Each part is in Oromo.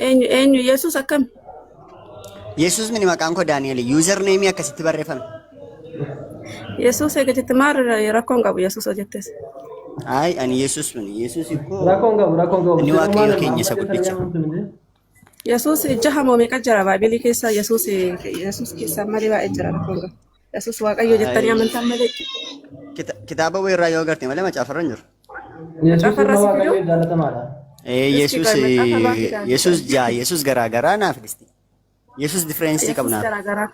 Eenyu eenyu Yesuus akkam? Yesuus mini, maqaan koo Daani'el, user name akkasitti barreeffame. Yesuus eega jette maal rakkoon qabu Yesuus hojjettes? Ay, ani Yesuus mini. Yesuus ikkoo Rakkoon qabu, rakkoon qabu. Inni Waaqayyo keenya isa guddicha. Yesuus jaha moo meeqa jira Baabilii keessa? Yesuus Yesuus keessa malee baay'ee jira, rakkoon qabu. Yesuus Waaqayyo jettanii amantaan malee. Kitaaba wayirraa yoo agarte malee macaafarra hin jiru. Yesuus Macaafa ilma irraa si Waaqayyoo fiduu? jaalatamaadha. Iski Yesuus qoy macaafa irraa fidaa. Yesuus jaa Yesuus garaa garaa naaf dhisti. Yesuus difference Yesuus qabnaaf. garaa garaa.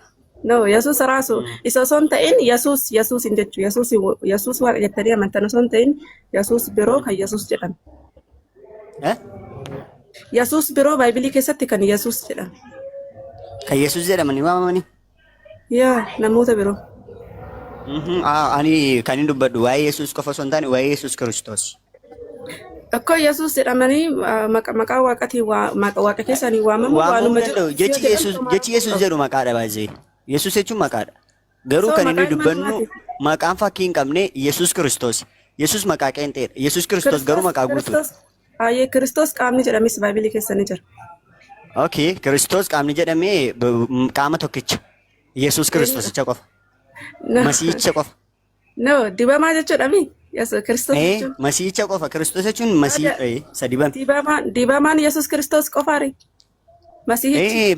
No, Yesuus raasu isa osoo hin ta'in Yesuus Yesuus hin jechu. Yesuus Yesuus Waaqa jettanii amantan osoo hin ta'in Yesuus biroo kan Yesuus jedhame. Eh? Yesuus biroo Baaybilii keessatti kan Yesuus jedhame. Kan Yesuus jedhamanii waamamanii. Yaa namoota biroo. Ani kan hin dubbadhu waa'ee Yesuus qofa osoo hin taane waa'ee Yesuus Kiristoos. Akkoo Yesuus jedhamanii maqaa Waaqatiin Waaqa keessanii waamamu Waamamuu waanuma jiru. danda'u. Jechi Yoo Yesuus jedhan jechi Yesuus jedhu maqaadha baay'ee. Yesuus jechuun maqaadha. Garuu So kan inni maqaa ilma dubbannu namaati. Maqaan fakkii hin qabne Yesuus Kiristoos. Yesuus maqaa qeenxeedha. Yesuus Kiristoos garuu Kiristoos maqaa guutuudha. Kiristoos Ayyee, Kiristoos qaamni jedhames Baaybilii keessa ni jira. Okay, Kiristoos qaamni jedhamee qaama tokkicha. Yesuus Kiristoosicha qofa. No, Masiihicha qofa. no, dibamaa jechuudha mi? Yesuus Kiristoos jechuun. Masiihicha qofa. Kiristoos jechuun Masii Ada- isa dibame. Dibamaan Yesuus Kiristoos qofaari. Masiihichi.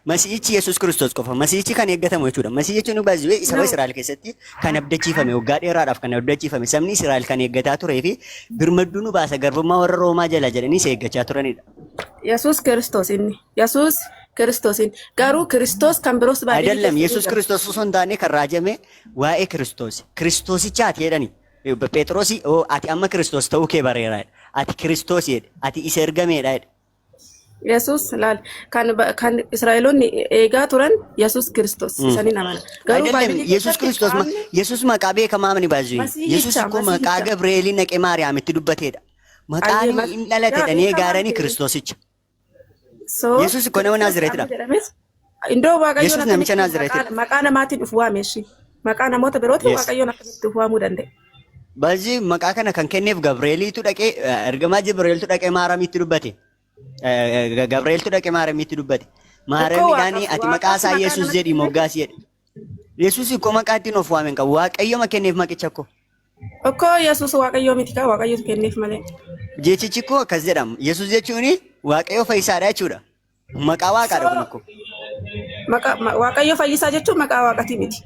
Masiihichi Yesuus Kiristoos qofa. Masiihichi kan eeggatamu jechuudha. Masiih jechuun baay'ee saba No. Israa'el keessatti kan abdachiifame, waggaa dheeraadhaaf kan abdachiifame, sabni Israa'el kan eeggataa turee fi birmadduu nu baasa garbummaa warra Roomaa jala jedhanii isa eeggachaa turanidha. Yesuus Kiristoos inni. Yesuus Kiristoos inni. Garuu Kiristoos kan biroos Baaybilii Ayidallam keessa ni Yesuus jira. Kiristoos osoo hin taane kan raajame waa'ee Kiristoos. Kiristoosichaati jedhani. Phexrosi, "Oo, ati amma Kiristoos ta'uu kee bareera" jedhe. Ati Kiristoos jedhe. Ati isa ergameedha jedhe. Yesuus laal kan Israa'eloonni eegaa turan Yesuus Kiristoos isaniin amana. Garuu Ayidallam Baaybilii Yesuus keessatti Kiristoos qaamni Yesuus maqaa beekamaa mani baay'ee. Yesuus Masiihicha ikkoo maqaa Masiihicha. Gabreelii naqee Maariyaamitti dubbateedha. Maqaan Ayyee hin dhalate yaa jedhanii beekamaa eegaaranii miti. Kiristoosicha. So Yesuus ikkoo nama Kiristoos Naazireetidha. qaamni jedhames indoo Waaqayyoon Yesuus namicha akkamitti Naazireetidha. maqaa namaatiin uf waame ishii? Maqaa namoota birootiin Waaqayyoon akkamitti uf waamuu danda'e? Baay'ee maqaa kana kan kenneef Gabreeliitu dhaqee, ergamaa Jibriiltu dhaqee Maaramitti dubbate. Gabreeltu dhaqee Maaramitti dubbate. Ikkoo Maaramiidhaan Waaqaaf ati maqaa Waaqaaf isaa maqaa Yesuus namatti jedhi kenne. moggaasi jedhe. Yesuus ikkoo maqaa ittiin of waame hin qabu. Waaqayyo ma kenneef maqicha koo. Ikkoo Yesuus Waaqayyoo miti kaa, Waaqayyotu kenneef malee. Jechichi koo akkas jedhama. Yesuus jechuun Waaqayyo fayyisaadha jechuudha. Maqaa Waaqaadha kun So ikkoo. maqaa Waaqayyo fayyisaa jechuun maqaa Waaqatii miti.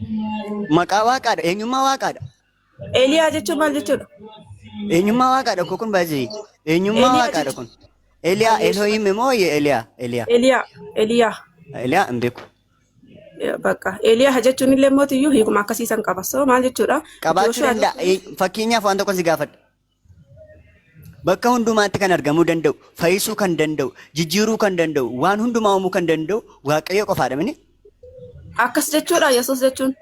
Maqaa Waaqaadha. Eenyummaa Waaqaadha. Eeliyaa jechuun maal jechuudha? Eenyummaa Waaqaadha koo kun baay'ee. Eenyummaa Eeliyaa Waaqaadha jechuun kun. Eeliyaa Elohim moo Eeliyaa? Eeliyaa. Eeliyaa Eeliyaa. Eeliyaa hin beeku. Bakka Eeliyaa jechuun illee mootiyyuu hiikuma akkasiisan qaba. So maal jechuudha? Qabaachuu Jooshuwaa danda'a. jechuun Fakkeenyaaf waan tokko si gaafadha. Bakka hundumaatti kan argamuu danda'u, fayyisuu kan danda'u, jijjiiruu kan danda'u, waan hundumaa uumuu kan danda'u Waaqayyo qofaadha mini. Akkas jechuudha Yesuus jechuun.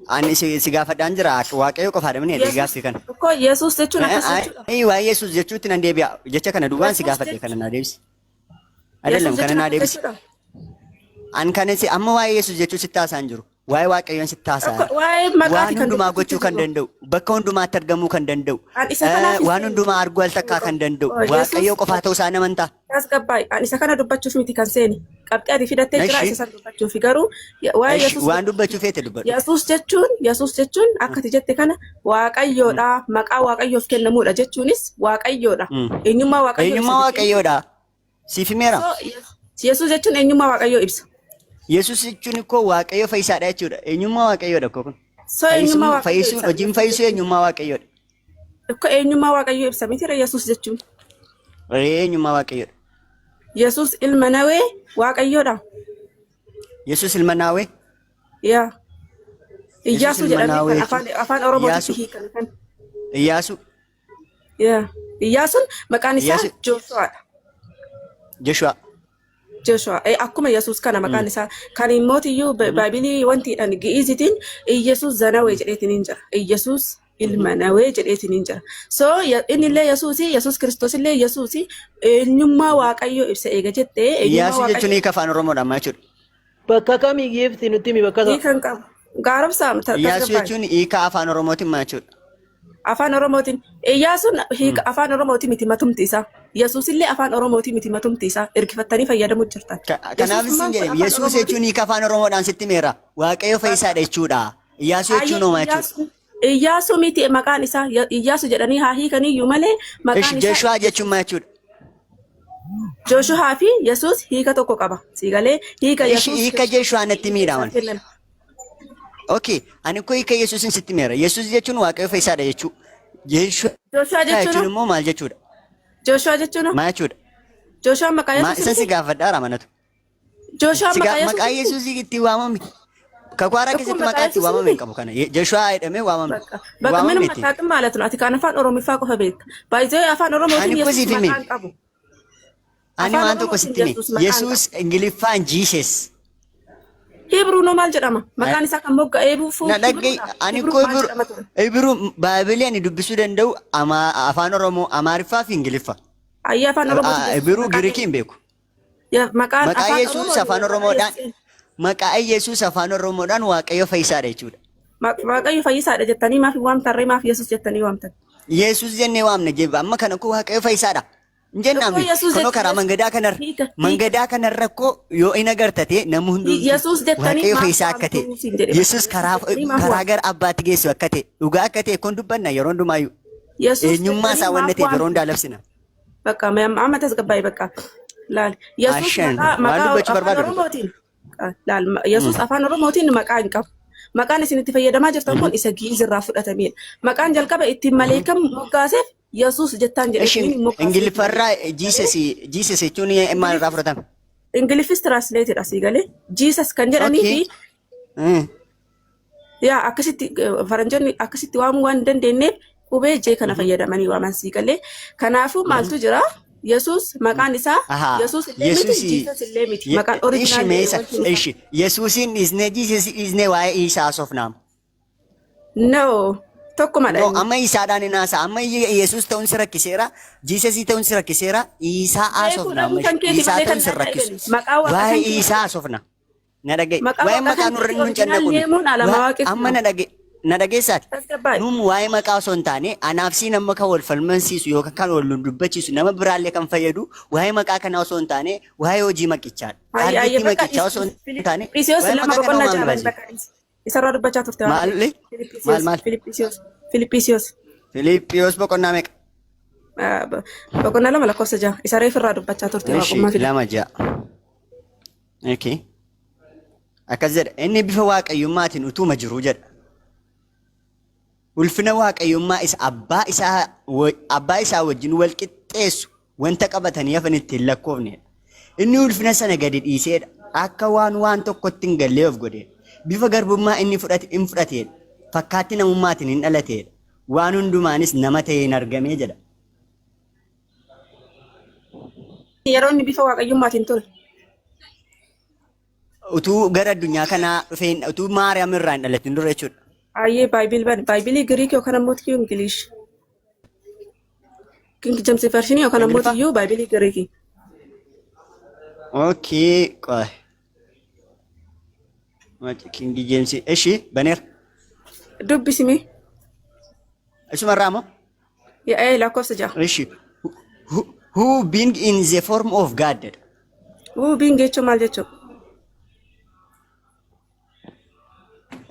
Ani si gaafadhaan jira, Waaqayyo qofaadha mini Yesuus gaaffii kana. Ikkoo Yesuus jechuun akkas jechuudha. Waa'ee Yesuus jechuutti nan deebi'a. Jecha kana duwwaan si Yesuus gaafadhe kana jechuun naa deebisi. Yesuus Adalam kana jechuun naa akkas deebisi. jechuudha. An kana si amma waa'ee Yesuus jechuu sitti haasa'an jiru. Waa'ee Waaqayyoon sitti haasa'an. Akka waa'ee Waan maqaati kan hundumaa dubbachuutti gochuu kan jiru. danda'u, bakka hundumaatti argamuu kan danda'u, An isa kanaaf waan hundumaa arguu al takkaa kan danda'u, Oh, Yesuus Waaqayyo qofaa ta'uu isaa amantaa. Tasgabbaa'e. An isa kana dubbachuuf miti kan seeni. Qabxii ati fidattee jira Eshi, isa san dubbachuuf garuu waa'ee eshi, Yesuus waan dubbachuu feete dubbadhu. Yesuus jechuun akka ati jette kana Waaqayyoodha, maqaa Waaqayyoof kennamuudha jechuunis Waaqayyoodha. Eenyummaa Waaqayyoo ibsa Eenyummaa jechuun. Waaqayyoodha. Siif himeera. So Yesuus jechuun eenyummaa Waaqayyoo ibsa. Yesuus jechuun ikkoo Waaqayyo fayyisaadha jechuudha. Eenyummaa Waaqayyoodha ikkoo kun. So eenyummaa Fayyisuun, Waaqayyoo fayyisuun, ibsa. hojiin Yesuus fayyisuu jechuun. eenyummaa Waaqayyoodha. Ikkoo eenyummaa Waaqayyoo ibsa miti Yesuus jechuun. Eenyummaa Waaqayyoodha. Yesuus ilma Nawee Waaqayyoodha. Yesuus ilma Naawee. Yaa. Yesuus Iyyaasuu ilma jedhamee Naawee kan jechuun afaan Oromootitti Iyyaasuu. hiikan kan. Iyyaasuu. Yaa. Iyyaasuun maqaan isaa Iyyaasuu. Jooshuwaadha. Joshua. Joshua akkuma Yesuus kana maqaan isaa kan immootiyyuu Baabilii wantiidhaan Gi'iizitiin Iyyasuus Zanawee jedheetiin hin jira. Iyyasuus ilma Nawee jedheetiin hin jira. So inni illee Yesuusi, Yesuus Kiristoos illee Yesuusi eenyummaa Waaqayyoo ibsa eega jettee eenyummaa Iyyaasuu jechuun Waaqayyoo hiika afaan Oromoodhaan maal jechuudha? Bakka kamii geefti nutti himi bakka isaa. Hiika hin qabu. Gaaromsa Iyyaasuu tasgabbaa'e. jechuun hiika afaan Oromootiin maal jechuudha? Afaan Oromootiin Iyyaasuun hiika afaan Oromootii miti matumti isaa. Yesuus illee afaan Oromootii miti matumti isaa. Ergifattanii fayyadamuu jirtan. Kanaaf isin Yesuusummaan kun jedhe afaan Yesuus Oromooti. jechuun hiika afaan Oromoodhaan sitti meera. Waaqayyo fayyisaadha jechuudha. Iyyaasuu jechuun Ayyee homaa jechuudha. Iyyaasuu Iyyaasuu miti maqaan isaa Iyyaasuu jedhanii haa hiikaniyyuu malee Ishi maqaan isaa Jeshuwaa jechuun maal jechuudha? Jooshuhaa fi Yesuus hiika tokko qaba. Siigalee hiika Ishi Yesuus hiika Kiristoos Jeshuwaa natti hiika miidha isaa man. kennan. Okay, ani koo hiika Yesuusin sitti meera. Yesuus jechuun Waaqayyo fayyisaadha jechuu. Jeshuwaa Jooshuhaa jechuun jechuun immoo maal jechuudha? Jooshuhaa jechuun Maal jechuudha? Jooshuhaan maqaa Ma Yesuus isan si miti? gaafadhaa ramanatu. Jooshuhaan Si maqaa gaa Yesuus maqaa miti? Yesuusii itti waamame. Kakuu haaraa Tokko keessatti maqaa maqaa itti Yesuus waamame hin miti? qabu kana. Jeshuwaa jedhamee waamame. Bakka bakka Waamame minuma ittiin. taaqin ማለት ነው. Ati kan afaan Oromiffaa qofa beekta. Baay'ee afaan Oromootiin Ani koo Yesuus siif hime. maqaa hin qabu. Ani Afaan waan tokko Oromootiin sitti hime. Yesuus maqaa hin Yesuus qabu. Ingiliffaan Jesus. Hibruunoo maal jedhama? Maqaan isaa kan mogga'ee buufuu Na dhagge Hibruudha. ani Hibruun koo maal jedhama ture? Ibru Baabilii ani dubbisuu danda'u afaan Oromoo, Amaariffaa fi Ingiliffa. Ayyaa afaan Oromootiin Yesuus Ibru maqaan Giriikii hin beeku. maqaan Maqaa afaan Yesuus Oromootiin afaan maqaa Oromoodhaan Yesuus maqaa Yesuus afaan Oromoodhaan Waaqayyo fayyisaadha jechuudha. Waaqayyo fayyisaadha jettanii maaf waamtan ree maaf Yesuus jettanii waamtan? Yesuus jennee waamna jebba amma kana koo Waaqayyo fayyisaadha. Hin Tokko jennaamne Yesuus kunoo karaa jettanii mangadaa kanarra hiika hiika mangadaa kanarra koo yoo hin agartate namni hundumtuu Yesuus jettanii Waaqayyo maaf fayyisaa akka ta'e waamtuu siin jedhe bakka Yesuus Yesuus karaa jettanii maaf karaa waamtu? gara abbaatti geessu akka ta'e dhugaa akka ta'e kun dubbanna yeroo hundumaayyuu Yesuus eenyummaa jettanii isaa wanna maaf ta'e yeroo waamtu? hundaa labsina. Bakka amma tasgabbaa'e bakka laal Yesuus Ashan maqaa waan maqaa dubbachuu afaan barbaadu. Oromootiin laal Yesuus afaan Oromootiin maqaa hin qabu. Maqaan isin itti fayyadamaa jirtan kun isa Gi'iz irraa fudhatamedha. Maqaan jalqaba ittiin maleekan moggaaseef Yesuus jettaan Ishi jedheetiin moggaaseef malee. Ingiliffarraa Jesus Jesus jechuun maal irraa fudhatame? Ingiliffis translated asii galee Jesus kan jedhanii Okay. fi yaa akkasitti faranjoonni akkasitti waamuu waan hin dandeenyeef qubee J kana fayyadamanii waaman sii galee. Kanaafuu maaltu jira? Yesuus maqaan isaa Ahaa. Yesuus illee miti Yesuus Jesus illee miti maqaan ishi original meesa wanti isaa. ishi Yesuusin dhiisnee Jesus dhiisnee waa'ee Isaa haasofnaam. No tokkumadha No inni. amma Isaadhaan hin haasa amma Yesuus ta'uun si rakkiseera Jesus ta'uun si rakkiseera Isaa Beekuu haasofna dhabuu amma kan keeti Isaa malee ta'uun kan si naa rakkisu dhagani. Maqaa waaqa waa'ee kan keeti. Isaa haasofna. Na dhaga'i. Maqaa Waa'ee waaqa maqaa kan nurra keeti nun original cannaqu neemuun alama waaqessu amma nama. na dhaga'i. Na dhageessaati. Tasgabbaa'e. Nuun waa'ee maqaa osoo hin taane anaaf siin amma kan wal falmansiisu yookaan kan wal dubbachiisu nama biraallee kan fayyadu waa'ee maqaa kanaa osoo hin taane waa'ee hojii maqichaadha. Ayya ayya Taargeettii bakka maqichaa osoo hin taane Filiphisiyoos waa'ee lama maqaa kanaa boqonnaa homaa ja'a nu baasisu. bakka isarraa dubbachaa turte waan ta'eef. Maal maal Filiphisiyoos maal? Filiphisiyoos Filiphisiyoos Filiiphiyoos boqonnaa meeqa? Boqonnaa 2 lakkoofsa 6 isa reef irraa dubbachaa turte Ishi waaqummaa fide. 2 6. Okay. Akkas jedha. Inni bifa waaqayyummaatiin utuuma jiruu jedha. Ulfina waaqayyummaa isa abbaa isaa abbaa isaa wajjin wal qixxeessu wanta qabatanii hafan itti hin lakkoofnedha. Inni ulfina sana gadi dhiiseedha. Akka waan waan tokkotti hin gallee of godheedha. Bifa garbummaa inni fudhate in fudhateedha. Fakkaatti namummaatiin hin dhalateedha. Waan hundumaanis nama ta'ee hin argamee jedha. Yeroo inni bifa waaqayyummaatiin ture. Utuu gara addunyaa kanaa dhufeen utuu Maariyaam irraa hin dhalatin dura jechuudha. Ayyee baayibil bani. Baaybilii Giriik yookaan ammoo tiyyuu Ingilish. King James version yookaan ammoo Ingiliffaa? tiyyuu baaybilii Giriikii. Okay, qoy. King James. Eshi baneera. Dubbisimi. Isumarraa moo? Yaa'ee lakkoofsa 6. Eshi. Who being in the form of God jedha. Who being jechuun maal jechuudha?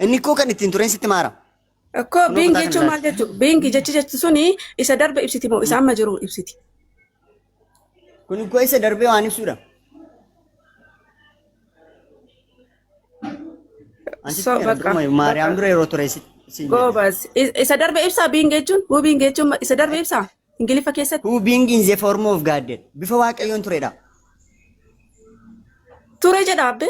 Inni koo kan ittiin tureen sitti maara. Akkoo Kunoo being kutaa kana jechuun ilaali. maal jechuudha? Being jechi jechi suni isa darbe ibsiti moo isa amma jiru ibsiti? Kun koo isa darbee waan ibsuudha. An sitti So meera bakka duruma Maariyaam bakka dura yeroo ture siin jedhe. goobas isa darbe ibsaa being jechuun who being jechuun isa darbe ibsaa Ingiliffa keessatti Who being in the form of God jedha. Bifa waaqayyoon turedha. ture jedha abbe.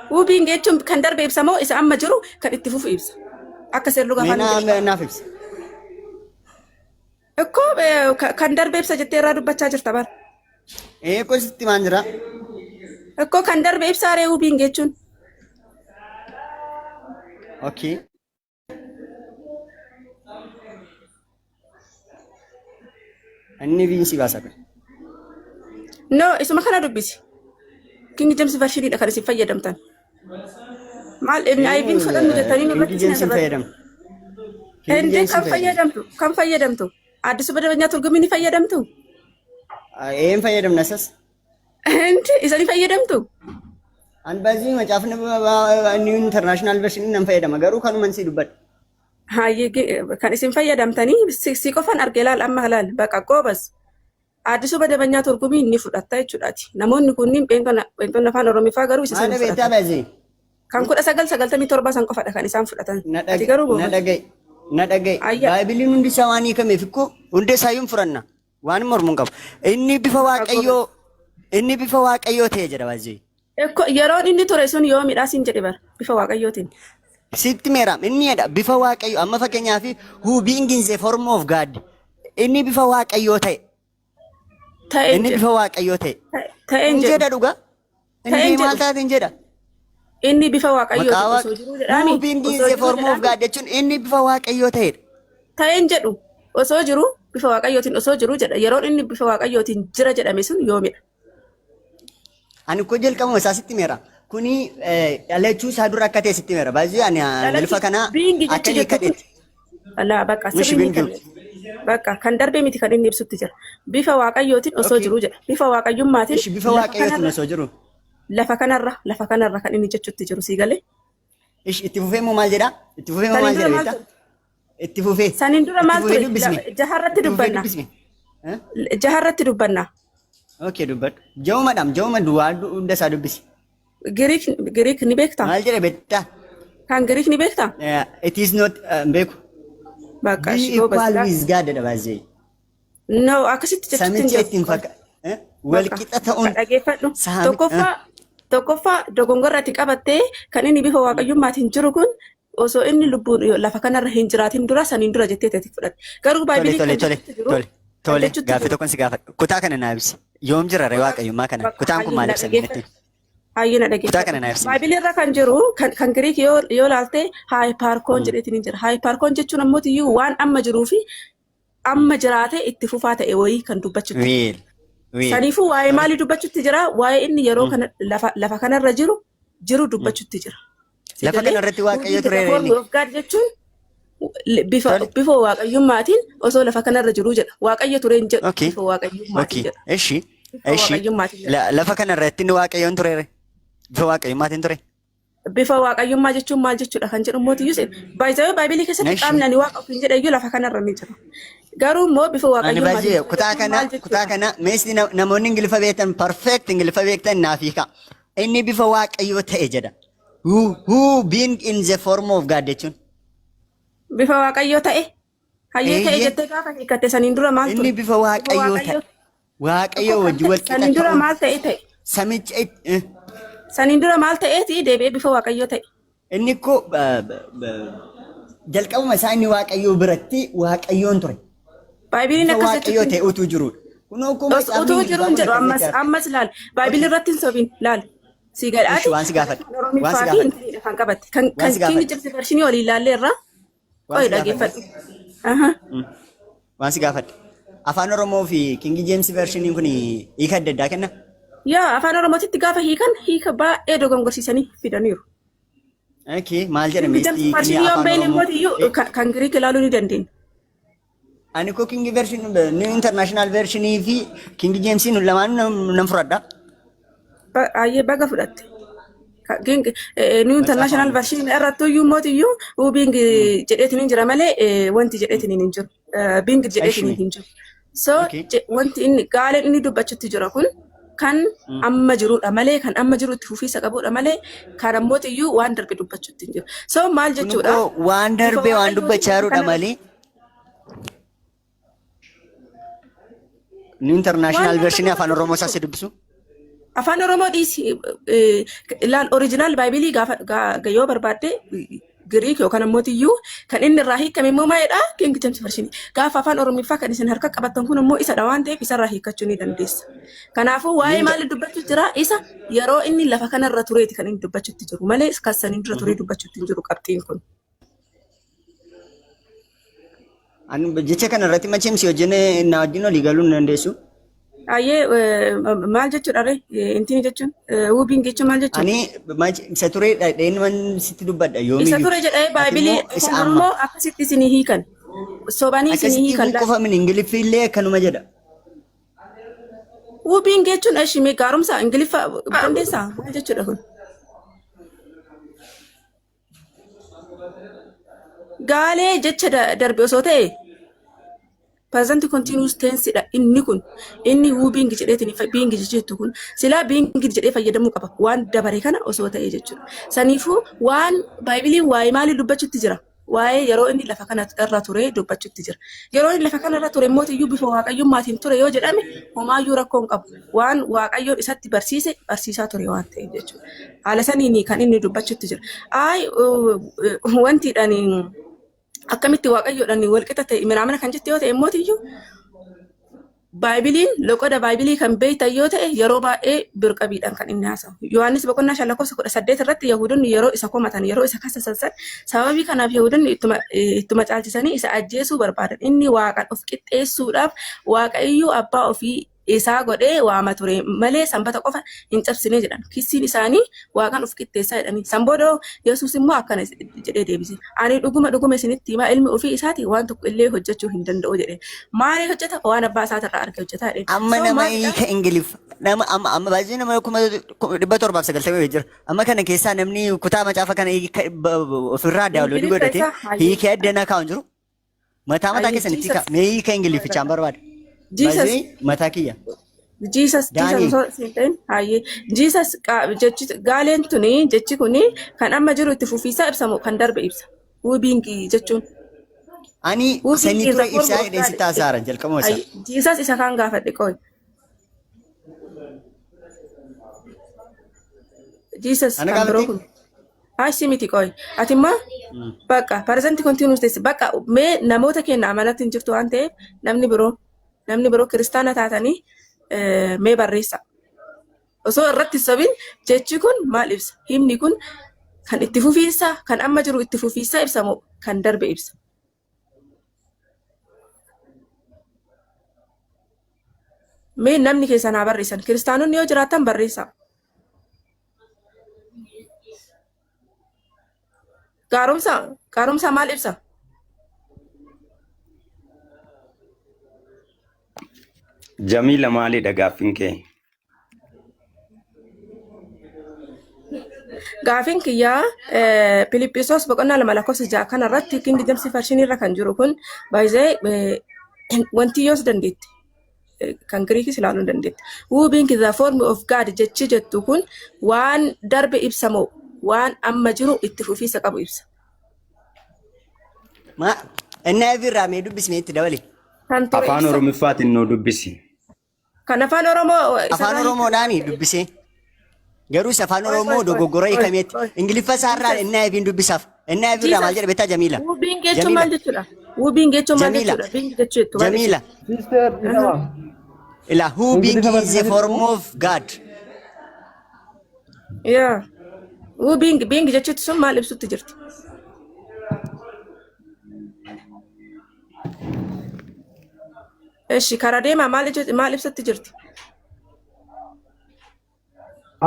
Who being jechuun kan darbe ibsa moo isa amma jiru kan itti fufu ibsa? Akka seerluga Mee afaan Ingiliffaa. naaf ibsa. Ikkoo kan darbe ibsa jettee irraa dubbachaa jirta bara. Ee koo sitti maan jira. Ikkoo kan darbe ibsaa ree who being jechuun. Okay. Inni biinsi baasa kun. No, isuma kana dubbisi. King James version dha kan isin fayyadamtan. Maal NIV fudhannu jettanii King nurratti isin James hin asirratti. fayyadamnu. King Hindi James kan fayyadama. Fayyadamtu kan fayyadamtu Addis Madabanyaa Turgumii ni fayyadamtu. Een fayyadamna isas. Hindi isa ni fayyadamtu. An baay'ee macaafni New International Version nan fayyadama, garuu kanuman si dubbadha. Hayyee, kan isin fayyadamtanii si qofan arge laal amma laal baqa goobas. Addis Madabanyaa Turgumii ni fudhatta jechuudhaati. Namoonni kunniin pheenxonni afaan Oromiffaa garuu isa Maal san beektaa fudhatan. Baay'ee? Kan 1997 san qofadha kan isaan fudhatan. Na Ati garuu dhaga'i, na goobas. dhaga'i, na dhaga'i. Ayya. Baaybiliin hundi isaa waan hiikameef ikkoo hundi isaa hin furanna. Waan mormuun qabu. Inni bifa Waaqayyoo, inni bifa Waaqayyoo ta'e jedha baay'ee. Ekko yeroon inni ture sun yoomidha siin jedhe bara bifa Waaqayyootiin. Sitti meeraam inni jedha bifa Waaqayyoo. Amma fakkeenyaaf, who being in the form of God, inni bifa Waaqayyoo ta'e. Ta'een Inni jedhu. bifa Waaqayyoo ta'e. Ta'een Hin jedhu. jedha dhugaa. Ta'een Inni maal jedhu. taate hin jedha. Inni bifa Maqaa Waaqayyootiin Waaq osoo jiruu jedhaami. Who being in Osoo the jiruu form of jedhaami. God jechuun inni bifa Waaqayyoo ta'edha. Ta'een jedhu, osoo jiru, bifa Waaqayyootiin osoo jiru jedha. Yeroon inni bifa Waaqayyootiin jira jedhame sun yoomidha? Ani koo jalqabuma isaa sitti meera. Kuni dhalachuu isaa dura akka ta'e sitti meera. Baay'ee ani Dhalachuu Ingiliffa kana being akka jechi jettu kun hiikadheetti. Alaa bakka Mishi sirrii being kan bakka kan darbee miti kan inni ibsutti jira. Bifa Waaqayyootiin osoo Okay. jiru jedha. Bifa Waaqayyummaatiin Ishi bifa lafa Waaqayyootiin kanarra osoo jiru. lafa kanarra kan inni jechutti jiru sii galee. Ishi itti fufee immoo maal jedhaa? Itti fufee immoo Saniin maal dura jedha maal beektaa? ture? Itti fufee. Saniin dura Itti maal fufee ture? dubbisme. Jaharratti Itti fufee dubbanna. dubbisme. Eh? Jaharratti dubbanna. Okay, dubbadhu. Jawumadhaam jawuma duwwaa hunda isaa dubbisi. Giriik ni beektaa? Maal jedha beektaa? Kan Giriik ni beektaa? It is not beeku. Bakka Be ishii goobas. equal with God jedha baay'ee. No, akkasitti jechuutti hin Samicha jiru. ittiin fakka. Wal qixa ta'uun. Dhageeffadhu. Tokkoffaa dogongorra ati qabattee kan inni bifa Waaqayyummaatiin jiru kun osoo inni lubbuun lafa kanarra hin jiraatin dura, saniin dura jettee itti fudhatte. Garuu Tole baay'ee tole kan tole jechuutti jiru tole kan tole jechuutti gaaffii jiru. Tokkon si gaafadha. Kutaa kana naa ibsi. Yoom jira ree Waaqayyummaa kana? Kutaan kun maal ibsa natti? Hayyina Kutaa dhageeffadhu. kana naa ibsi. Baay'ee irra kan jiru kan Giriik yoo laalte hyparkon jedheetiin hin jira. Hyparkon jechuun ammoo iyyuu waan amma jiruu fi amma jiraate itti fufaa ta'e wayii kan dubbachuutti. Wiil. Wiil. Saniifuu waa'ee maalii dubbachuutti jira? Waa'ee inni yeroo kana lafa kanarra jiru dubbachuutti jira. Si Lafa galee? kanarratti Waaqayyo Who ture the form inni. of God jechuun bifa Tole. bifa Waaqayyummaatiin osoo lafa kanarra jiru jedha. Waaqayyo ture hin jedhu, Okay. bifa Waaqayyummaatiin jedha. Eshi. Bifa Eshi. Waaqayyummaatiin jedha. Lafa kanarratti inni Waaqayyoon ture ree? Bifa Waaqayyummaatiin ture. Bifa Waaqayyummaa jechuun maal jechuudha kan jedhu mootiyyuu baay'ee baay'ee keessatti Eshi. qaamni ani Waaqa ofiin jedhe iyyuu lafa kanarra ni jira. Garuu immoo bifa Ani Waaqayyummaatiin baay'ee ture kutaa jechuun kana maal kutaa jechuudha? kana meesni namoonni Ingiliffa beektan, perfect Ingiliffa beektan naaf hiika. Inni bifa Waaqayyoo ta'e jedha. Who being in the form of God jechuun. Bifa Waaqayyoo ta'e. Hayyee, ta'e Eeyyee. jettee gaafa hiikatte saniin dura maal ture? Inni bifa Bifa Waaqayyoo ta'e. Waaqayyoo Waaqayyoo tokko kan wajjin ta'e wal qixa saniin dura ta'uun maal ta'e ta'e? samicha Saniin dura maal ta'eeti deebi'ee bifa Waaqayyoo ta'e? Inni koo jalqabuma isaa inni Waaqayyoo biratti Waaqayyoon ture. Baaybiliin Bifa akkas Waaqayyoo jechuutti ta'e utuu jirudha. Kunoo kun utuu jiru hin jedhu. Ammas ammas laal, baaybilii irratti hin sobin laal. Si gadhaati Ishi waan si gaafadhe. Waan si Oromiffaa fi gaafadhe. intiniidha kan qabatte. Kan Waan kan si King gaafadhe. James Version waliin ilaallee irraa Waan qo'i si gaafadhe. dhaggeeffadhu. Aha. Waan si gaafadhe. Afaan Oromoo fi King James Version kun hiika adda addaa kenna. Yaa, afaan Oromootitti gaafa hiikan hiika baay'ee dogongorsiisanii fidaniiru. Okay, maal jedhame King James hiikni Version yoo afaan hin beekne Oromoo? immoo iyyuu kan Giriik ilaaluu ni dandeenya. Ani koo King Version, New International Version fi King James lamaan nan fudhadha. Baay'ee baga fudhatte. New International Version irratti iyyuu mootiyyuu who being jedheetiin hin jira malee wanti jedheetiin hin jiru. Being jedheetiin hin jiru. So wanti inni gaaleen inni dubbachutti jira kun kan amma jirudha malee, kan amma jiru itti fufiisa qabudha malee, kan ammootiyyuu waan darbe dubbachutti hin jiru. So maal Kun jechuudha? koo waan Bifa darbee waan Waaqayyootiin dubbachaa lafa jirudha kanarra malee. New waan International darbe Version afaan dubbachutti Oromoo hin isaa jiru. si dubbisu. Afaan Oromoo dhiisi, ilaal, original baaybilii gaafa yoo barbaadde Giriik yookaan ammoo iyyuu kan inni irraa hiikame immoo maalidha? King James Version. Gaafa afaan Oromiffaa kan isin harka qabattan kun immoo isadha waan ta'eef isarraa hiikkachuu ni dandeessa. Kanaafuu waa'ee New maalii dubbachuu jira? Isa yeroo inni lafa kanarra tureeti kan inni dubbachuutti jiru malee kan saniin dura turee dubbachuutti hin jiru qabxiin kun. Ani jecha kana irratti macheemsi wajjin na wajjin olii galuu hin dandeessu. Ayyee maal jechuudha ree? Intini jechuun who being jechuun maal jechuudha? Ani isa ture dheenuman sitti dubbadha Isa yoomiyyuu. ture jedhee Ati baaybilii immoo isa kun amma. immoo akkasitti isinii hiikan. Sobanii isinii Akkasitti hiikan hiikuu laal. qofa mini Ingiliffi illee akkanuma jedha. Who being jechuun eshi mee gaarumsa Ingiliffa dandeessaa maal jechuudha kun? Gaalee jecha darbe osoo ta'e present continuous tense dha inni kun. Inni who being jedheetiin being jettu kun silaa being jedhee fayyadamuu qaba waan dabare kana osoo ta'e jechuudha. Saniifuu waan baaybiliin waa'ee maalii dubbachuutti jira? Waa'ee yeroo inni lafa kana irra ture dubbachuutti jira. Yeroo inni lafa kana irra ture immoo iyyuu bifa waaqayyummaatiin ture yoo jedhame homaayyuu rakkoo hin qabu. Waan waaqayyoon isatti barsiise barsiisaa ture waan ta'eef jechuudha. Haala saniin kan inni dubbachuutti jira. Ayi wantiidhaan akkamitti waaqayyoodhaan walqixa ta'e minaamina kan jette yoo ta'e immoo iyyuu baaybiliin loqoda baaybilii kan beektan yoo ta'e yeroo baay'ee birqabiidhaan kan inni haasa'u. Yohaannis boqonnaa 5 lakkoofsa 18 irratti Yahudoonni yeroo isa komatan, yeroo isa kasasan, sababii kanaaf Yahudoonni ittuma caalchisanii isa ajjeesuu barbaadan. Inni waaqan of qixxeessuudhaaf Waaqayyo abbaa ofii isaa godhee waama ture malee sanbata qofa hin cabsine jedhan. Kissiin isaanii waaqan of qixxeessaa jedhanii. San booda Yesuus immoo akkana jedhee deebise. "Ani dhuguma dhuguma isinitti himaa, ilmi ofii isaatii waan tokko illee hojjechuu hin danda'u" jedhe. Maali hojjeta? Waan abbaa isaatirraa arge hojjetaa jedhe. Amma So nama maalidha? hiika Ingiliffa nama amma baay'ee nama 790,000 jira. Amma kana keessaa namni kutaa macaafa kana hiika ofirraa download Ingiliffa godhate isaa hayyee. hiikee addana kaa'u hin jiru. Mataa mataa Hayyee keessanitti Jesus. hiika. Mee hiika Ingiliffichaan barbaada. Jesus. Baay'ee mataa kiyya. Jesus, Jesus Daani'el. osoo hin ta'in hayyee. Jesus jechi gaaleen tuni, jechi kuni kan amma jiru itti fufiisaa ibsamu kan darbe ibsa. Who being jechuun. Ani Who being sanyii is the ture form ibsaa of jedheen God. sitti haasa'aaran jalqabuma isaa. Hayyee. Jesus isa kaan gaafadhe qoy. Jesus Ana kan biroo gaafatte? kun. Ashi miti qoy. Ati immoo bakka present continuous tense bakka mee namoota keenya amanatti hin jirtu waan ta'eef namni biroo kiristaana taatanii mee barreessa. Osoo irratti sobin jechi kun maal ibsa? Himni kun kan itti fufiinsa kan amma jiru itti fufiinsa ibsa moo kan darbe ibsa? Mee namni keessan haa barreessan. Kiristaanonni yoo jiraatan barreessaa. Gaaromsa, gaaromsa maal ibsa? Jamiila, maalidha gaaffiin kee? Gaafiin kiyyaa Filiphisiyoos boqonnaa 2 lakkoofsa 6 kanarratti King James Version irra kan jiru kun baay'ee wanti yoos dandeetti. Kan Giriikis ilaaluu hin dandeetti. Who being the form of God jechi jettu kun waan darbe ibsamoo waan amma jiru itti fufiisa qabu ibsa? Ma NIV irraa mee dubbismee itti dabali. Kan ture Afaan ibsa. Oromiffaatiin nuu dubbisi. Kan afaan Oromoo Afaan isarraa Oromoodhaani dubbisee. Garuu isa afaan Oi, Oromoo oi, oi, dogoggora oi, hiikameetti. oi. Ingiliffa isaarraa Jesus. NIV'n dubbisaaf. NIV irraa maal Jesus. jedha beektaa Jamiila? Who being jechuun Jamiila. maal jechuudha? Who being jechuun maal Jamiila. jechuudha? Being jechuudha maal Jamiila. jechuudha? Sister Isama. Ila who being Ingiliffa is a barsiisaa form jirtu. of God. Yeah. Who being, being jechuutti sun maal ibsutti jirti? Eshi karaa deemaa maal ibsatti jirti?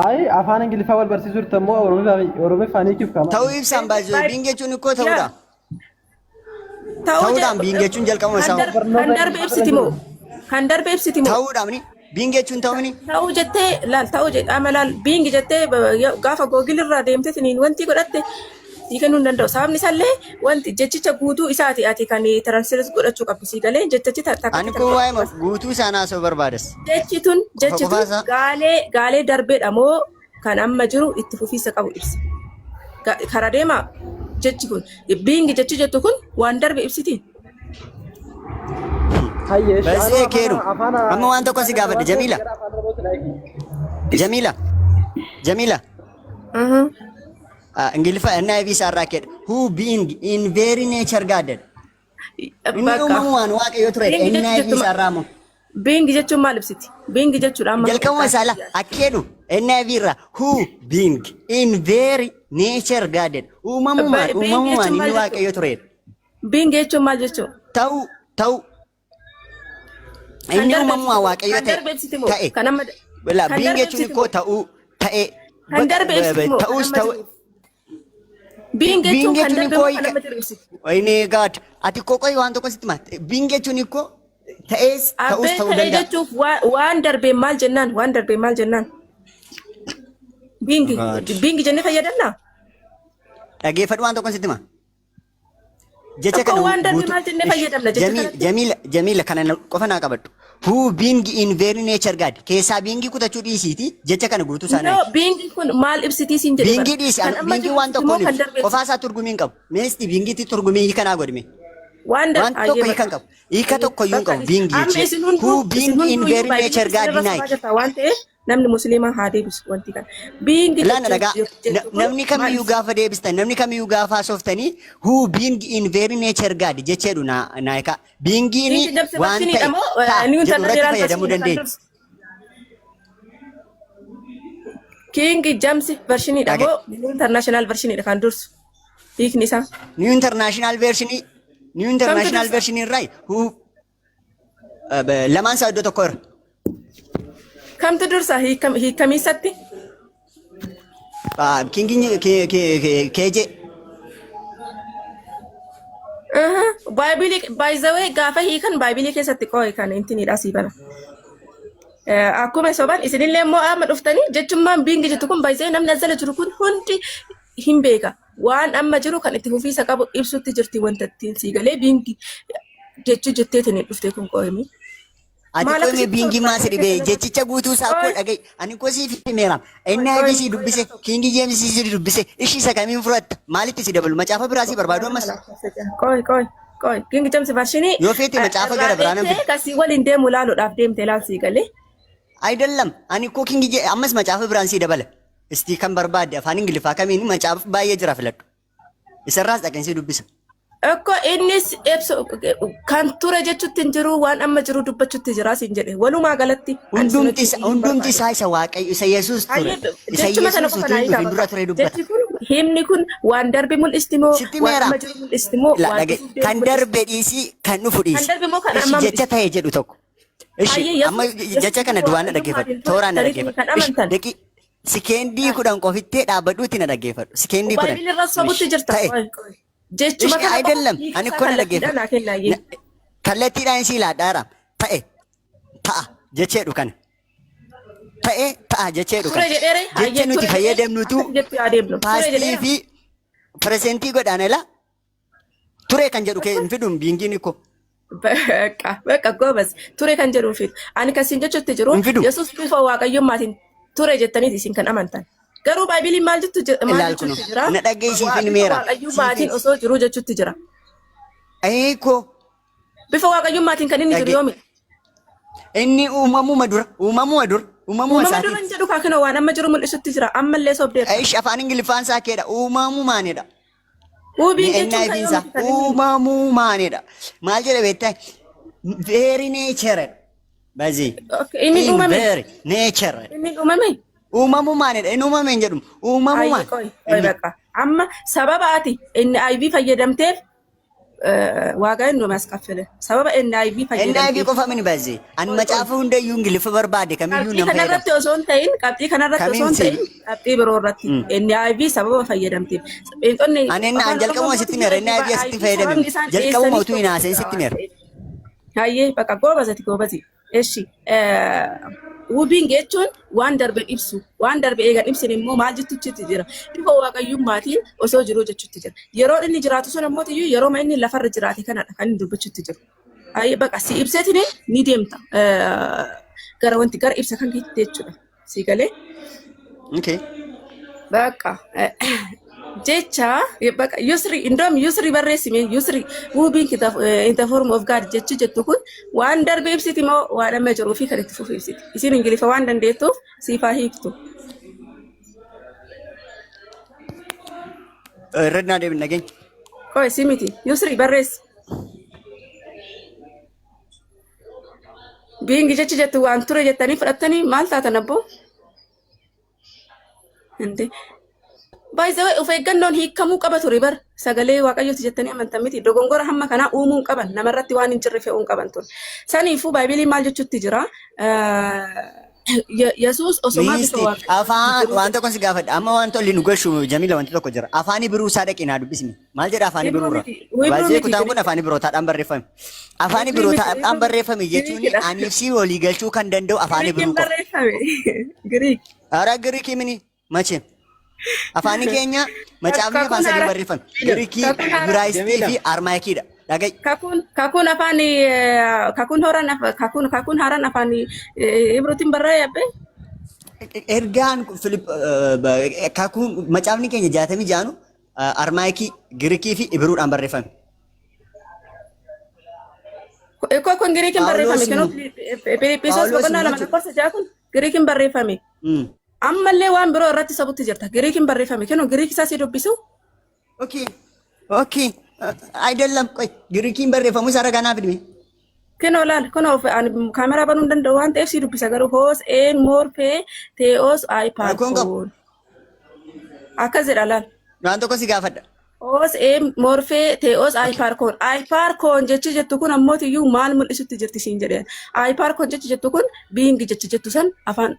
Ayi, afaan Ingiliffaa wal barsiisuu jirtu ammoo Oromiffaan hiikuuf kama. Ta'uu ibsaan baay'ee being jechuun ikkoo ta'uudha. Ta'uu Ta'uudhaan being jechuun jalqabuma kan isaa. kan darbe ibsiti moo? Kan darbe ibsiti moo? Ta'uudhaan being jechuun ta'uu Ta'uu jettee laal, ta'uu jedhe amma laal, being jettee gaafa Google irraa deemtee tiniin wanti godhatte sii kennuu hin danda'u. Sababni isaallee wanti jechicha guutuu isaati ati kan translate godhachuu qabdu sii galee jechichi Ani takkatti kun waa'ee guutuu isaan haasa'uu barbaadas. Jechi tun Qofa jechi qofaa tun isaa. gaalee darbeedha moo kan amma jiru itti fufiinsa qabu ibsa? Karaa deemaa jechi kun being jechi jettu kun waan darbe ibsiti. Hayyee. Baasee keeru. Amma waan tokko si gaafadhe Jamiila. Jamiila. Jamiila. Ingiliffa NIV isaarraa kedha. Who being in very nature God. Inni Bakka. uumamumaan waaqayyo ture. Being jechi NIV jettu isaarraa immoo. Being jechuun maal ibsiti? Being jechuudha amma. Jalqabuma isaa la akkeedhu NIV irraa who being in very nature God. Uumamumaan Being uumamumaan jechuun inni maal jechuudha? waaqayyo ture. Being jechuun maal jechuudha? Ta'uu ta'uu. Kan Inni darbe uumamuma ibsiti moo? Waaqayyo Kan ta'e darbe ibsiti moo? ta'e. Kan amma Wala kan being darbe jechuun ibsiti ikkoo moo? ta'uu ta'e Kan bakka darbe ibsiti moo? Kan ta'uus amma ta'u jiru. Being being jechuun kan jechuun darbe ikkoo moo kan hiika amma jiru ibsiti? Wayne God ati koo qoyi waan tokko sitti hima. Being jechuun ikkoo ta'ees ta'uus Abbee ta'uu ta'ee danda'a. jechuuf waan darbeen maal jennaan? Waan darbeen maal jennaan? Being God. being jennee fayyadamnaa? Dhageeffadhu waan tokko sitti hima. Jecha Tokko kana waan darbe guutuu maal jennee fayyadamna jecha Jamiila kanatti? Jamiila Jamiila kana qofa naa qabadhu. Who being in very nature God keessaa being kutachuu dhiisiiti jecha kana guutuu isaa naa No, hiiki. being kun maal ibsitii siin jedhe bara. Being dhiisi Kan amma being jiru waan ibsiti tokko moo hin kan ibsu. darbe Qofaa ibsiti? isaa turgumii hin qabu. Meesti being turgumii kanaa godhime. Waan Waan ayyee tokko hiika hin bakka. qabu. Hiika tokko iyyuu hin Bakka qabu being amma jechi. isin Who hunduu isin being in hunduu iyyuu very baay'inni nature isin God irra sobaa denied. jirta waan ta'eef namni musliimaa haa deebisu wanti kana. Being Laana jechuun dhagaa jettu kun namni maal kamiyyuu ibsiti? gaafa deebistan namni kamiyyuu gaafa haasoftanii who being in very nature God jecheedhu naa naa hiika. Beingiin Being dabse waan ta'e versiniidha moo ta'a new jedhu irratti international fayyadamuu versiniidha kan dandeenya. dursu? King James versiniidha Dhaga'i. moo new international versiniidha kan dursu? Hiikni isaa. New International Version New Kamtu International dursa? Version irraa who lamaan isaa iddoo tokko irra. Kamtu dursa hiikamiisatti? King KJ Baaybilii baay'izawee gaafa hiikan baaybilii keessatti qooyi kan intiniidha sii bana. Akkuma soban isinillee immoo amma dhuftanii jechummaan being jettu kun baay'izawee namni as jala jiru kun hundi hin beeka. Waan amma jiru kan itti fufiisa qabu ibsutti jirti wanta ittiin sii galee being jechuu jetteetiin dhufte kun qooyimi. Ati Maal qoyme akkasitti being maa si soba dhibee jechicha guutuu isaa koo Qoy dhaga'i. Ani koo siif himeera. qoy NIV qoy si qoy dubbise King James si dubbise ishii isa kamiin fudhatta maalitti si dabalu macaafa biraa si barbaadu ammas. Qoy qoy qoy King James versionii Yoo feete macaafa irraa gara biraa nan deemtee fida. kasii waliin deemu laaluudhaaf deemte laal sii galee. Ayidallam ani koo King James ammas macaafa biraan si dabala. Istii kan barbaadde afaan Ingiliffaa kamiin macaafa baay'ee jira filadhu. Isarraas dhaqeen si dubbisa. Ekko innis ibsu kan ture jechutti hin jiru waan amma jiru dubbachutti jira siin jedhe walumaa galatti ani isin Hundumti wajjin isa hin hundumti barbaadu. isaa isa Waaqayyo isa Yesuus ture. Hayyee Isa jechuma sana Yesuus qofa utuu naa hin hiikaa dhufin dura bakka. ture dubbata. Jechi kun himni kun waan darbe mul'isti moo Sitti waan meera. amma jiru mul'isti moo La waan dhaga'i. dhufuuf deemu Kan mul'isti? darbe dhiisii kan dhufu Kan dhiisi. darbe moo kan Ishi ammaa jecha mul'isti? ta'e jedhu tokko. Ishi Hayyee amma Yesuus jecha Yesuus kana bifa duraan na waaqayyummaatiin dhaggeeffadhu. ture Tooraan na jettaniitiin dhaggeeffadhu. kan Ishi amantan. daqi sikendii 10 qofittee dhaabbadhuutti na dhaggeeffadhu. Sikendii 10. Baay'ee irra sobutti Ishi jirta. ta'e. Qoy qoy. Jechuma Ishi kana qofa ayidallam hiika ani isaa koo na kallattiidhaan dhaggeeffadhu. naa kennaayyee. Kallattiidhaan isii laadhaara. Ta'e ta'a jecheedhu kana. Ta'e ta'a jecheedhu Ture kana. jedheere Jecha hayyee nuti ture jedhee fayyadamnutu akkas jettu yaa deemnu. Ture pastii jedheera. fi presentii godhaan ala ture kan jedhu kee hin fiduun beingiin koo. Bakka bakka goobas ture kan jedhu hin fidu. Ani kan isin jechutti jiru Hin fidu. Yesuus bifa waaqayyummaatiin ture jettaniiti isin kan amantan. Garuu baaybiliin maal jettu maal Ilaal kuno. jechutti jira? Na dhaggeessiif hin Bifa meera. waaqayyummaatiin osoo jiru jechutti jira. Eekoo Bifa waaqayyummaatiin kan inni jiru dhagge. yoomi? Inni uumamuma dura uumamuma dura uumamuma Uumama dura isaatiin. hin jedhu kaakinoo waan amma jiru mul'isutti jira. Ammallee sobdeerta. Ishi afaan Ingiliffaan isaa keedha uumamumaanidha. Wuubiin jechuun kan NIV isaa yoomiti kan inni uumamumaanidha. Maal jedha beektaa? Very nature. Bazi. Okay, inni In uumame. very nature. Inni uumame. Uumamumaanidha. Inni uumame hin jedhu. Hayyee Uumamumaan. qoy qoy Inni bakka. Amma sababa ati NIV fayyadamteef waagaa inni uume as kaffale. Sababa NIV NIV fayyadamteef. qofa mini bazi. Ani Qoy qoy. macaafa hundayyuu Ingiliffa barbaade kamiyyuu Qabxii nan fayyadama. kanarratti osoo hin ta'in qabxii kanarratti osoo Kamiin hin si? ta'in qabxii biroo irratti NIV sababa fayyadamteef. Pheenxonni Ani inni afaan an jalqabuma Oromoo sitti meera. NIV asitti IV fayyadame. sababni isaan Jalqabuma dhiyeessaniif utuu hin tokko haasa'in jira sitti waan meera. ta'eef. Hayyee bakka goobazati goobazi. Eshi wubiin jechuun waan darbe ibsu waan darbe eegan ibsin immoo maal jettutti jira bifa waaqayyummaatiin osoo jiruu jechutti jira yeroo inni jiraatu sun ammoo iyyuu yeroo inni lafarra jiraate kanadha kan inni dubbachutti jiru. Hayyee bakka si ibseetiin ni deemta gara wanti gara ibsa kan keetti jechuudha si galee. Okay. Bakka jecha bakka yusri indoom yusri barreessime yusri wubiin in the form of God jechi jettu kun waan darbe ibsiti moo waan amma jiruu fi kan itti fufu ibsiti. Isin Ingiliffa waan dandeettuuf siifaa hiiktu. Irra naa deebiin dhageenya. Qoy si miti yusri barreessi. Being jechi jettu waan ture jettanii fudhattanii maal taatan abboo? Hindi. By the way, of eeggannoon hiikamuu qaba ture bar. Sagalee Waaqayyooti jettanii amantan miti. Dogongora hamma kanaa uumuu hin qaban. Namarratti waan hin jirre fe'uu hin qaban ture. Saniifuu Baaybiliin maal jechutti jira? Yesuus osomaa bifa Miisti Waaqayyootiin afaan jiruu waan tokko si gaafadha. Amma waan tolli nu gashu Jamila wanti tokko jira. Afaan Ibiruu isaa dhaqee naa dubbisni. Maal jedha afaan Hibruu Ibiruu irra? miti. Hibruu Baay'ee miti. kutaan kun Giriik. afaan Ibirootaadhaan barreeffame. Afaan Hibruu miti. Ibirootaadhaan Hibruu barreeffame jechuun Giriikidha. aniif si walii galchuu kan danda'u afaan Giriikiin Ibiruu qofa. barreeffame. Giriik. Ara Giriikii mini mache. Afaanni keenya macaafni afaan Kakuun sadiin haaraa barreeffame. Giriikii, kakuun haaraa Ibraayisxii Jamila. fi Armaayikiidha. Dhaga'i. Kakuun afaan kakuun horan kakuun kakuun haaraan afaan Ibruutiin barraa'e abbee. Ergaan Filip kakuun macaafni keenya 66nu Armaayikii, Giriikii fi Ibruudhaan barreeffame. Ikkoo kun Giriikiin barreeffame Phaawulos kenuu immoo Filiippiisos Phaawulos boqonnaa immoo 2 jechuudha. lakkoofsa 6 kun Giriikiin barreeffame. Ammallee waan biroo irratti sabutti jirta. Giriikiin barreeffame kenuu Giriik isaa si dubbisu. Okay. Okay. አይደለም ቆይ ግሪኪን barreeffamu isaa ragaa naaf himi. Kenoo laal kunoo ani kaameraa banuu hin danda'u waan ta'eef si dubbisa garuu hoos een moorfee tee'oos Rakkoon qabu. aayipaarkoon akkas jedha laal. Waan tokko si gaafadha. Hoos een moorfee tee'oos aayipaarkoon aayipaarkoon jechi jettu kun ammootiyyuu maal mul'isutti jirti siin jedheen aayipaarkoon jechi jettu kun biingi jechi jettu san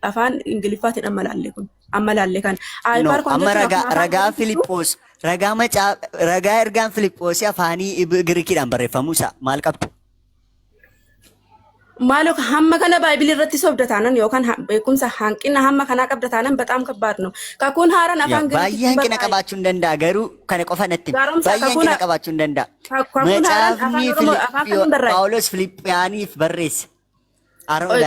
afaan Ingiliffaatiin amma laalle kun amma laalle kan No, aayipaarkoon amma jechuun ragaa akkuma afaan ragaa Giriikittuu Filiphos ragaa macaa ragaa ergaan Filiphosii afaanii Girikiidhaan barreeffamuu isaa maal qabdu? Maaloo hamma kana Baaybilii irratti sobda taanan yookaan beekumsa hanqina hamma kanaa qabda taanan bataam kabbaad ነው. Kakuun haaraan Yaa afaan baay'ee Giriikitti hanqina barraa'e. qabaachuu hin danda'a garuu kana qofa natti himi. Gaaromsa Baay'ee kakuun hanqina qabaachuu hin danda'a. kakuun haaraan afaan Macaafni Oromoo afaan kamiin barraa'e? Phaawulos Filiphiyaniif barreesse. Oi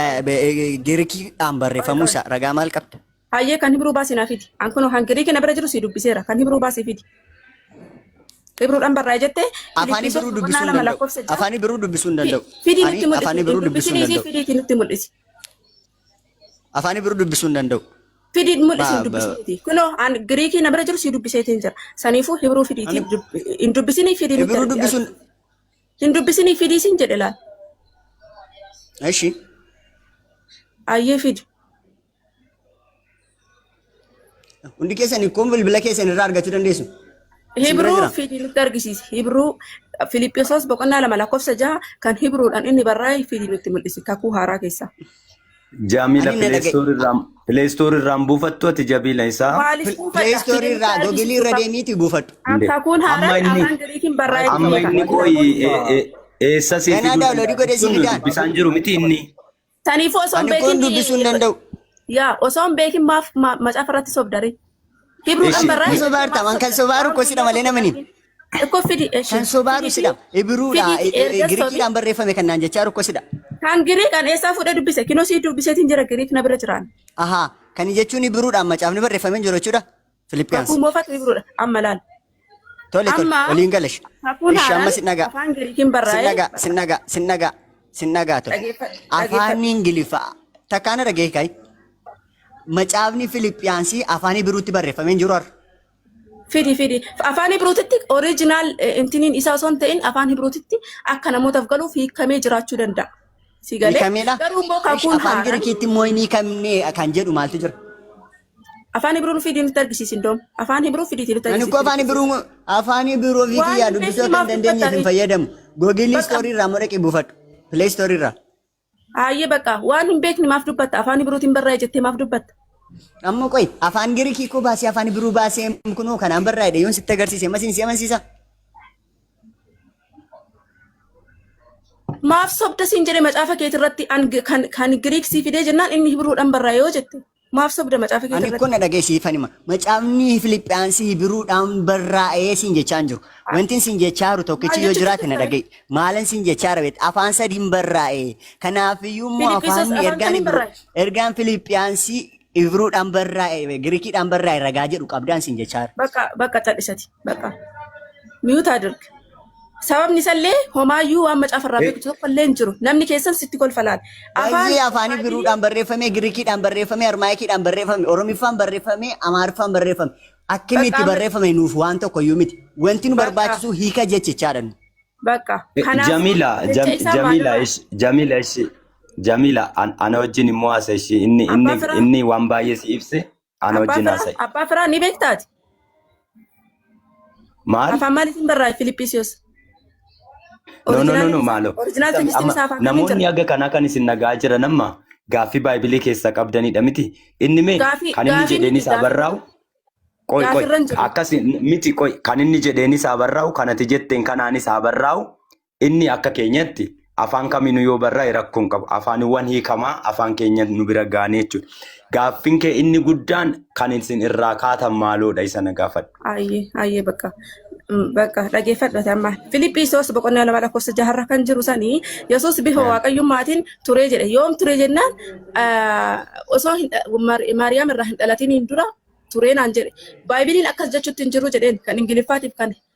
Girikiidhaan oi barreeffamuu oi. isaa ragaa maal qabda? Hayyee kan Hibruu baasii naa fidi. An kun kan Giriikii na bira jiru si dubbiseera. Kan Hibruu baasii fidi. Hibruudhaan barraa'e jettee Afaan Filiphisiyoos Hibruu boqonnaa dubbisuu hin 2 danda'u. lakkoofsa 6 Afaan Hibruu dubbisuu hin danda'u. fidii Ani nutti mul'isi. afaan Hin Hibruu dubbisuu hin dubbisinii fi danda'u. fidiitii nutti mul'isi. Afaan Hibruu dubbisuu hin danda'u. Fidii mul'isi hin Ba ba dubbisiniiti. Kunoo an Giriikii na bira jiru si dubbiseetiin jira. Saniifuu Hibruu fidiitii ani hin dubbisinii fidii nutti Hibruu dubbisuun argisiisi. Hin dubbisinii fidii siin jedhe laal. Eshi. Ayyee fidi. Hundi keessan kun bilbila keessan irraa argachuu dandeessu. Isin bira Hibruu jira. fidii nutti argisiisi. Hibruu Filiphisiyoos boqonnaa 2 lakkoofsa 6 kan Hibruudhaan inni barraa'e fidii nutti mul'isi kakuu haaraa keessaa. Jaamila Ani na dhagaye. Play Store irraan buufattu ati jabiila isaa. Maaliif buufadha? Play Store Fidii nutti irraa Google argisiisu. irra deemiitii buufadhu. Inde. Kakuun Amma haaraan inni afaan Giriikiin barraa'e amma qaba. inni qoyi eessa sii Ganaa fiduu download danda'a godhee si jechuun fidaan. dubbisaan jiru miti inni. Saniifuu osoo hin Ani kun beekin dubbisuu hin danda'u. yaa osoo hin beekin maaf macaafa irratti sobdare. Hibruudhaan Ishi barraa'e Ni jettee sobaarta maaf waan kan sobda? sobaaru Waan koo sidha guyyaa malee tokko namani. argin. Ikkoo fidi eshi Kan sobaaru fidiiti sidha. Hibruudha fidiiti ergas sobi. Girikiidhaan barreeffame kan naan jechaa jiru sidha. Kan Giriik an eessaa fuudhee dubbise? Kinoo sii dubbiseetiin jira Giriik na bira jiraan. Ahaa kan jechuun Hibruudhaan macaafni barreeffamee hin jiru jechuudha. Filiphiyans. Kakuu moofatu Hibruudha amma laal. Tole tole Amma waliin galash. kakuun Ishi amma haaraan sin dhagaa. afaan Giriikiin Sin barraa'e dhagaa sin dhagaa sin dhagaa sin dhagaa tole. dhageeffadhu Afaan dhageeffadhu. Ingiliffaa takkaana dhagee kai. Macaafni Filiphiyaansii afaan Hibruutti barreeffamee hin jiru har'a. Fidi fidi afaan Hibruutitti original intiniin isaa osoo hin ta'in afaan Hibruutitti akka namootaaf galuuf hiikamee jiraachuu danda'a. Si galee Hiikameedha. garuu immoo Ishi kakuun afaan haaraan Girikiitti immoo hin hiikamne kan jedhu maaltu jira? afaan Hibruu fidii nutti argisiisi indoom afaan Hibruu fidiitii nutti Ani argisiisi koo afaan Filiphisiis. Hibruu afaan Hibruu ofii Waan kiyyaa hin dubbisuu beekne akka hin maaf dandeenyeef hin dubbattanii? fayyadamu. Google Bakka Store irraa immoo dhaqii buufadhu. Play Store irraa. Hayyee bakka waan hin beekne maaf dubbatta afaan Hibruutiin barraa'e jettee maaf dubbatta? Amma qoy afaan Giriikii koo baasee afaan Hibruu baasee kunoo kanaan barraa'edha yoon sitti agarsiise ammas si amansiisa. Maaf sobda siin jedhe macaafa keetirratti an kan Giriik sii fidee jennaan inni Hibruudhaan barraa'e yoo jette maaf sobda macaafa Ani keetirratti? kun na dhageessifan hima. Macaafni Filiphiyaansii Hibruudhaan barraa'ee siin jechaa hin jiru. Wanti siin jechaa jiru Maal tokkichi yoo jechuutti jiraate na jirta? dhaga'i. Maalan siin jechaa jira beekta? Afaan sadiin barraa'e. Kanaafiyyuu immoo Filiphisiyoos afaan afaan ergaan kamiin barraa'e? Ergaan Filiphiyaansii Hibruudhaan barraa'e Girikiidhaan barraa'e ragaa jedhu qabdaan siin jechaa jira. Bakka bakka callisati bakka mute አድርግ. Sababni isallee homaayyuu waan macaafa irraa beektu tokko illee hin jiru. Namni keessan sitti kolfa laal. Afaan Baay'ee afaan Hibruudhaan barreeffame, Girikiidhaan barreeffame, Armaayikiidhaan barreeffame, Oromiffaan barreeffame, Amaariffaan barreeffame. Akka inni Bakka itti barreeffame nuuf waan tokko iyyuu miti. Wanti nu bakka barbaachisu hiika jechichaadha. bakka kanaafuu Jamila jecha isaa Jamila maalirraa ish Jamila ish Jamila ana wajjin immoo haasa ishi inni abbaa inni firaa inni waan baay'ee si ibse ana abbaa wajjin firaa haasa'e. abbaa firaa ni beektaati. Maal? Afaan maaliitiin barraa'e Filiphisiyoos? No, no, no, no, maaloo. Original tekstiin Amma isaa afaan kamiin namoonni jira? haga kanaa kan isin nagaa jiran amma gaaffii baaybilii keessa qabdanidha miti. Inni mee Gaafii kan inni gaafii jedheen miti isaa gaafii barraa'u qoy qoy gaafii irra hin jiru. akkas miti, qoy, kan inni jedheen isaa barraa'u kanati jetteen kanaan isaa barraa'u, inni akka keenyatti afaan kamiinuu yoo barraa'e rakkoo hin qabu. Afaaniiwwan hiikamaa afaan keenya nu bira gaanii jechuudha. Gaaffiin kee inni guddaan kan isin irraa kaatan maaloodha, isa na gaafadhu. Ayyee, ayyee, bakka. Bakka dhageeffadhu amma. Filiphisiyoos boqonnaa 2 lakkoofsa 6rra kan jiru sanii Yesuus bifa waaqayyummaatiin turee jedhe. Yoom ture jennaan, osoo Maariyaam irraa hin dhalatiniin dura turee naan jedhe. Baaybiliin akkas jechuutti hin jiru jedheen. Kan Ingiliffaatiif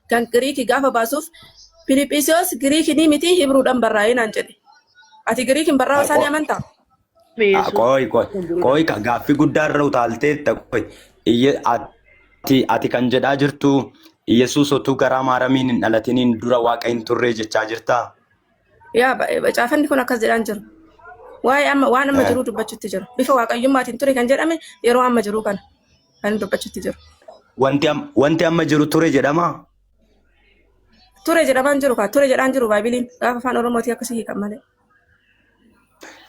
kan Giriikii gaafa baasuuf, Filiphisiyoos Giriikii miti, Hibruudhaan barraa'ee naan jedhe. Ati Giriikiin barraa'uu isaanii amantaa? Qoy, qoy, qoy, gaaffii guddaa irra utaalteetta, qoy. Ati kan jedhaa jirtu Yesuus otuu garaa Maaramiin hin dhalatiniin dura waaqa hin turree jechaa jirtaa? Yaa, caafanni kun akkas jedhaan jiru. Waa'ee amma waan amma jiruu dubbachuutti jiru. Bifa waaqayyummaatiin ture kan jedhame yeroo amma jiruu kana kan dubbachuutti jiru. Wanti amma jiru ture jedhama? Ture jedhamaan jiru kaa, ture jedhaan jiru baaybiliin gaafa afaan Oromootii akkasii hiikan malee.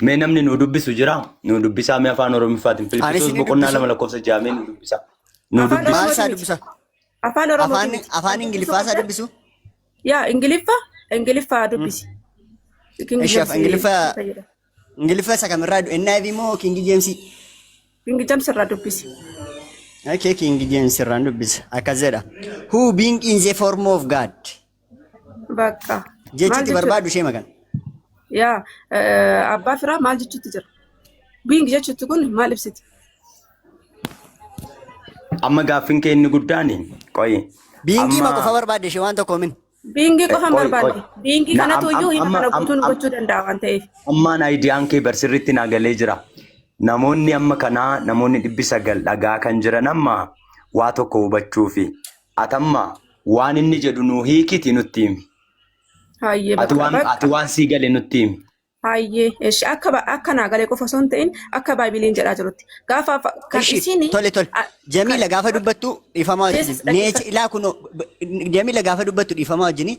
Mee namni nu dubbisu jira? Nu dubbisaa mee afaan Oromiffaatiin. Anis Filiphisiyoos ni boqonnaa dubbisu. 2 lakkoofsa 6 mee nu dubbisa. Nu Afaan dubbisa. Maal isaa Oromootii miti. dubbisa? Afaan Oromootii Afaan miti. afaan Ingiliffaa isaa dubbisu? Yaa, Ingiliffa dubbisi. King Ishi James Ingiliffa fayyada. Ingiliffa isa kamirraa? NIV moo King James? King James irraa dubbisi. Okay, King James irraan dubbisa. Akkas jedha. "Who being in the form of God." Bakka. Maal Jechitti jechuudha? barbaadu ishee magan. Yaa, abbaa firaa, maal jechuutti jira? Being jechuutti kun maal ibsiti? Amma gaaffiin kee inni guddaan, qoy. Beingii ma Amma qofa barbaadde ishee waan tokko min. Beingii qofa hin Qoy, qoy. barbaanne. Beingii Na kanatu iyyuu hima amma kana guutuu nu am gochuu danda'a waan ta'eef. Ammaan ideaan kee barsirritti naa galee jira. Namoonni amma kanaa, namoonni 900 dhagaa kan jiran amma waa tokko hubachuufi. Atamma waan inni jedhu nuu hiikiti nutti himi. Hayyee, Ati bakka waan bakka. ati waan sii gale nutti himi. Hayyee, eshi, akka naa galee qofa osoo hin ta'in akka baaybiliin jedhaa jirutti. Gaafa kan Ishi isin tole, tole. Jamiila, gaafa dubbattu dhiifama wajjin. Jeesus Neechi dhaggeeffadhu. ilaa kunoo, Jamiila, gaafa dubbattu dhiifama wajjin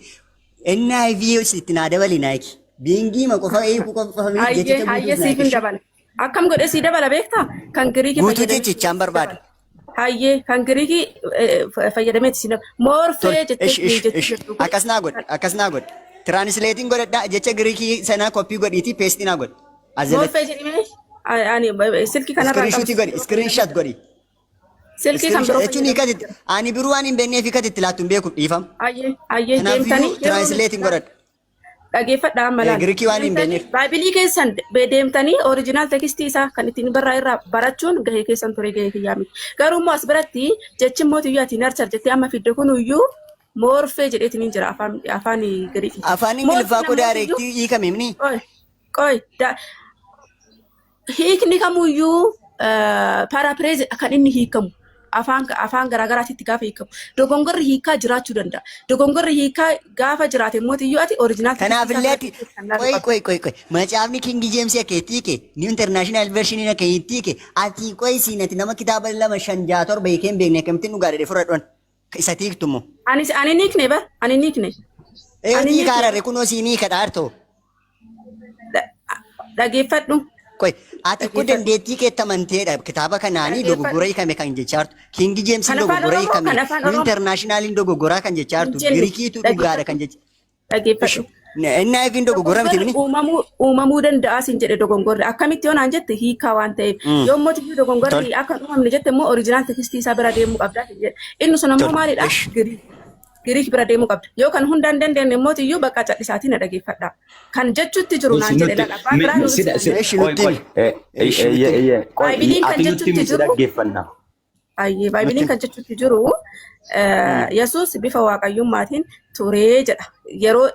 NIV itti naa dabali naayiki. Beingii ma qofa eeguu qofa miti Hayyee, jechicha hayyee, guutuus siif naayiki. hin dabala. Akkam godhee sii dabala beektaa? Kan Giriikii Guutuu fayyadamee jechichaan barbaada. Hayyee, kan Giriikii fayyadameeti si dabala. Tole, Moorfee jettee ishi, ishi, jechi ishi. jettu kun Akkas naa godhi, akkas naa godhi. Translating godhadhaa, jecha Giriikii sanaa copy godhiitii paste naa godhi. As jalatti. Moorfee jedhimee ani silkii kanarraa hin qabu. Screenshotii godhi, screenshot godhi. Silkii kan Screenshot biroo jechuun fayyadamu. hiikati ani biroo waan hin beekneef hiikati itti laattu hin beeku, dhiifama. Hayyee, hayyee, Kanaafiyyuu deemtanii yeroo translating godhadha. Dhageeffadhaa amma laal. Giriikii waan hin Deemtanii beekneef. baaybilii keessan deemtanii original tekstii isaa kan ittiin barraa irraa barachuun gahee keessan ture, gahee kiyyaa miti. Garuu immoo as biratti jechi immoo iyyuu ati nurture jettee amma fidde kun iyyuu moorfee jedheetiin hin jira afaan Giriikii. Afaan Ingiliffaa Moorfeen koo ammoo directii hiikame mini. Qoy, qoy, hiikni kamuyyuu paraphrase kan inni hiikamu afaan garaagaraatitti gaafa hiikamu dogongorri hiikaa jiraachuu danda'a. Dogongorri hiikaa gaafa jiraate immoo iyyuu ati original Kanaaf tekstii illee isaa ati kan laaluu qoy qabda. qoy, qoy, qoy, macaafni King James akka itti hiike, New International Version akka itti hiike, ati qoy, siin ati nama kitaaba lama shan jaha torba hiikee hin beekne akkamittiin dhugaa jedhee fudhadhuan isa hiiktu immoo. Ani ni hiikne bar, ani ni hiikne. Ee, Ani ni hiikaa hiikne. rarre kunoo siin hiika dhaartoo. Dhageeffadhu. Qoy, ati ko Dhaggeeffadhu. dandeettii keetti amanteedha kitaaba kanaanii Dhaggeeffadhu. dogoggora hiikame kan jechaa jirtu. King James Kan afaan dogoggora Oromoo hiikame, kan afaan New Oromoo Internationaliin dogoggoraa kan jechaa hin jirtu, jenne. Giriikiitu dhugaadha kan jecha. Dhaggeeffadhu. NIV'n dogoggora miti Dogongorri mini. uumamuu danda'a siin jedhe. Dogongorri akkamitti yoo naan jette, hiikaa waan ta'eef. Yoo immoo tiyyuu dogongorri akka hin uumamne jette immoo, original tekstii isaa bira deemuu qabdaa siin jedhe. Inni sun ammoo maalidha? Ishi. Giriik bira deemuu qabda. Yoo kan hundaan hin dandeenye immoo tiyyuu bakka callisaatii na dhageeffadha. Kan jechuutti jiru naan jedhe Nutti laal abbaan biraa nu sida ibsa. Ishi qoy nutti qoy himi. Ishi nutti himi. qoy Baaybiliin kan ati nutti jechuutti himi, si jiru dhaggeeffanna. Ayyee, Nutti baaybiliin himi. kan jechuutti jiru Yesuus bifa waaqayyummaatiin turee jedha. Yeroo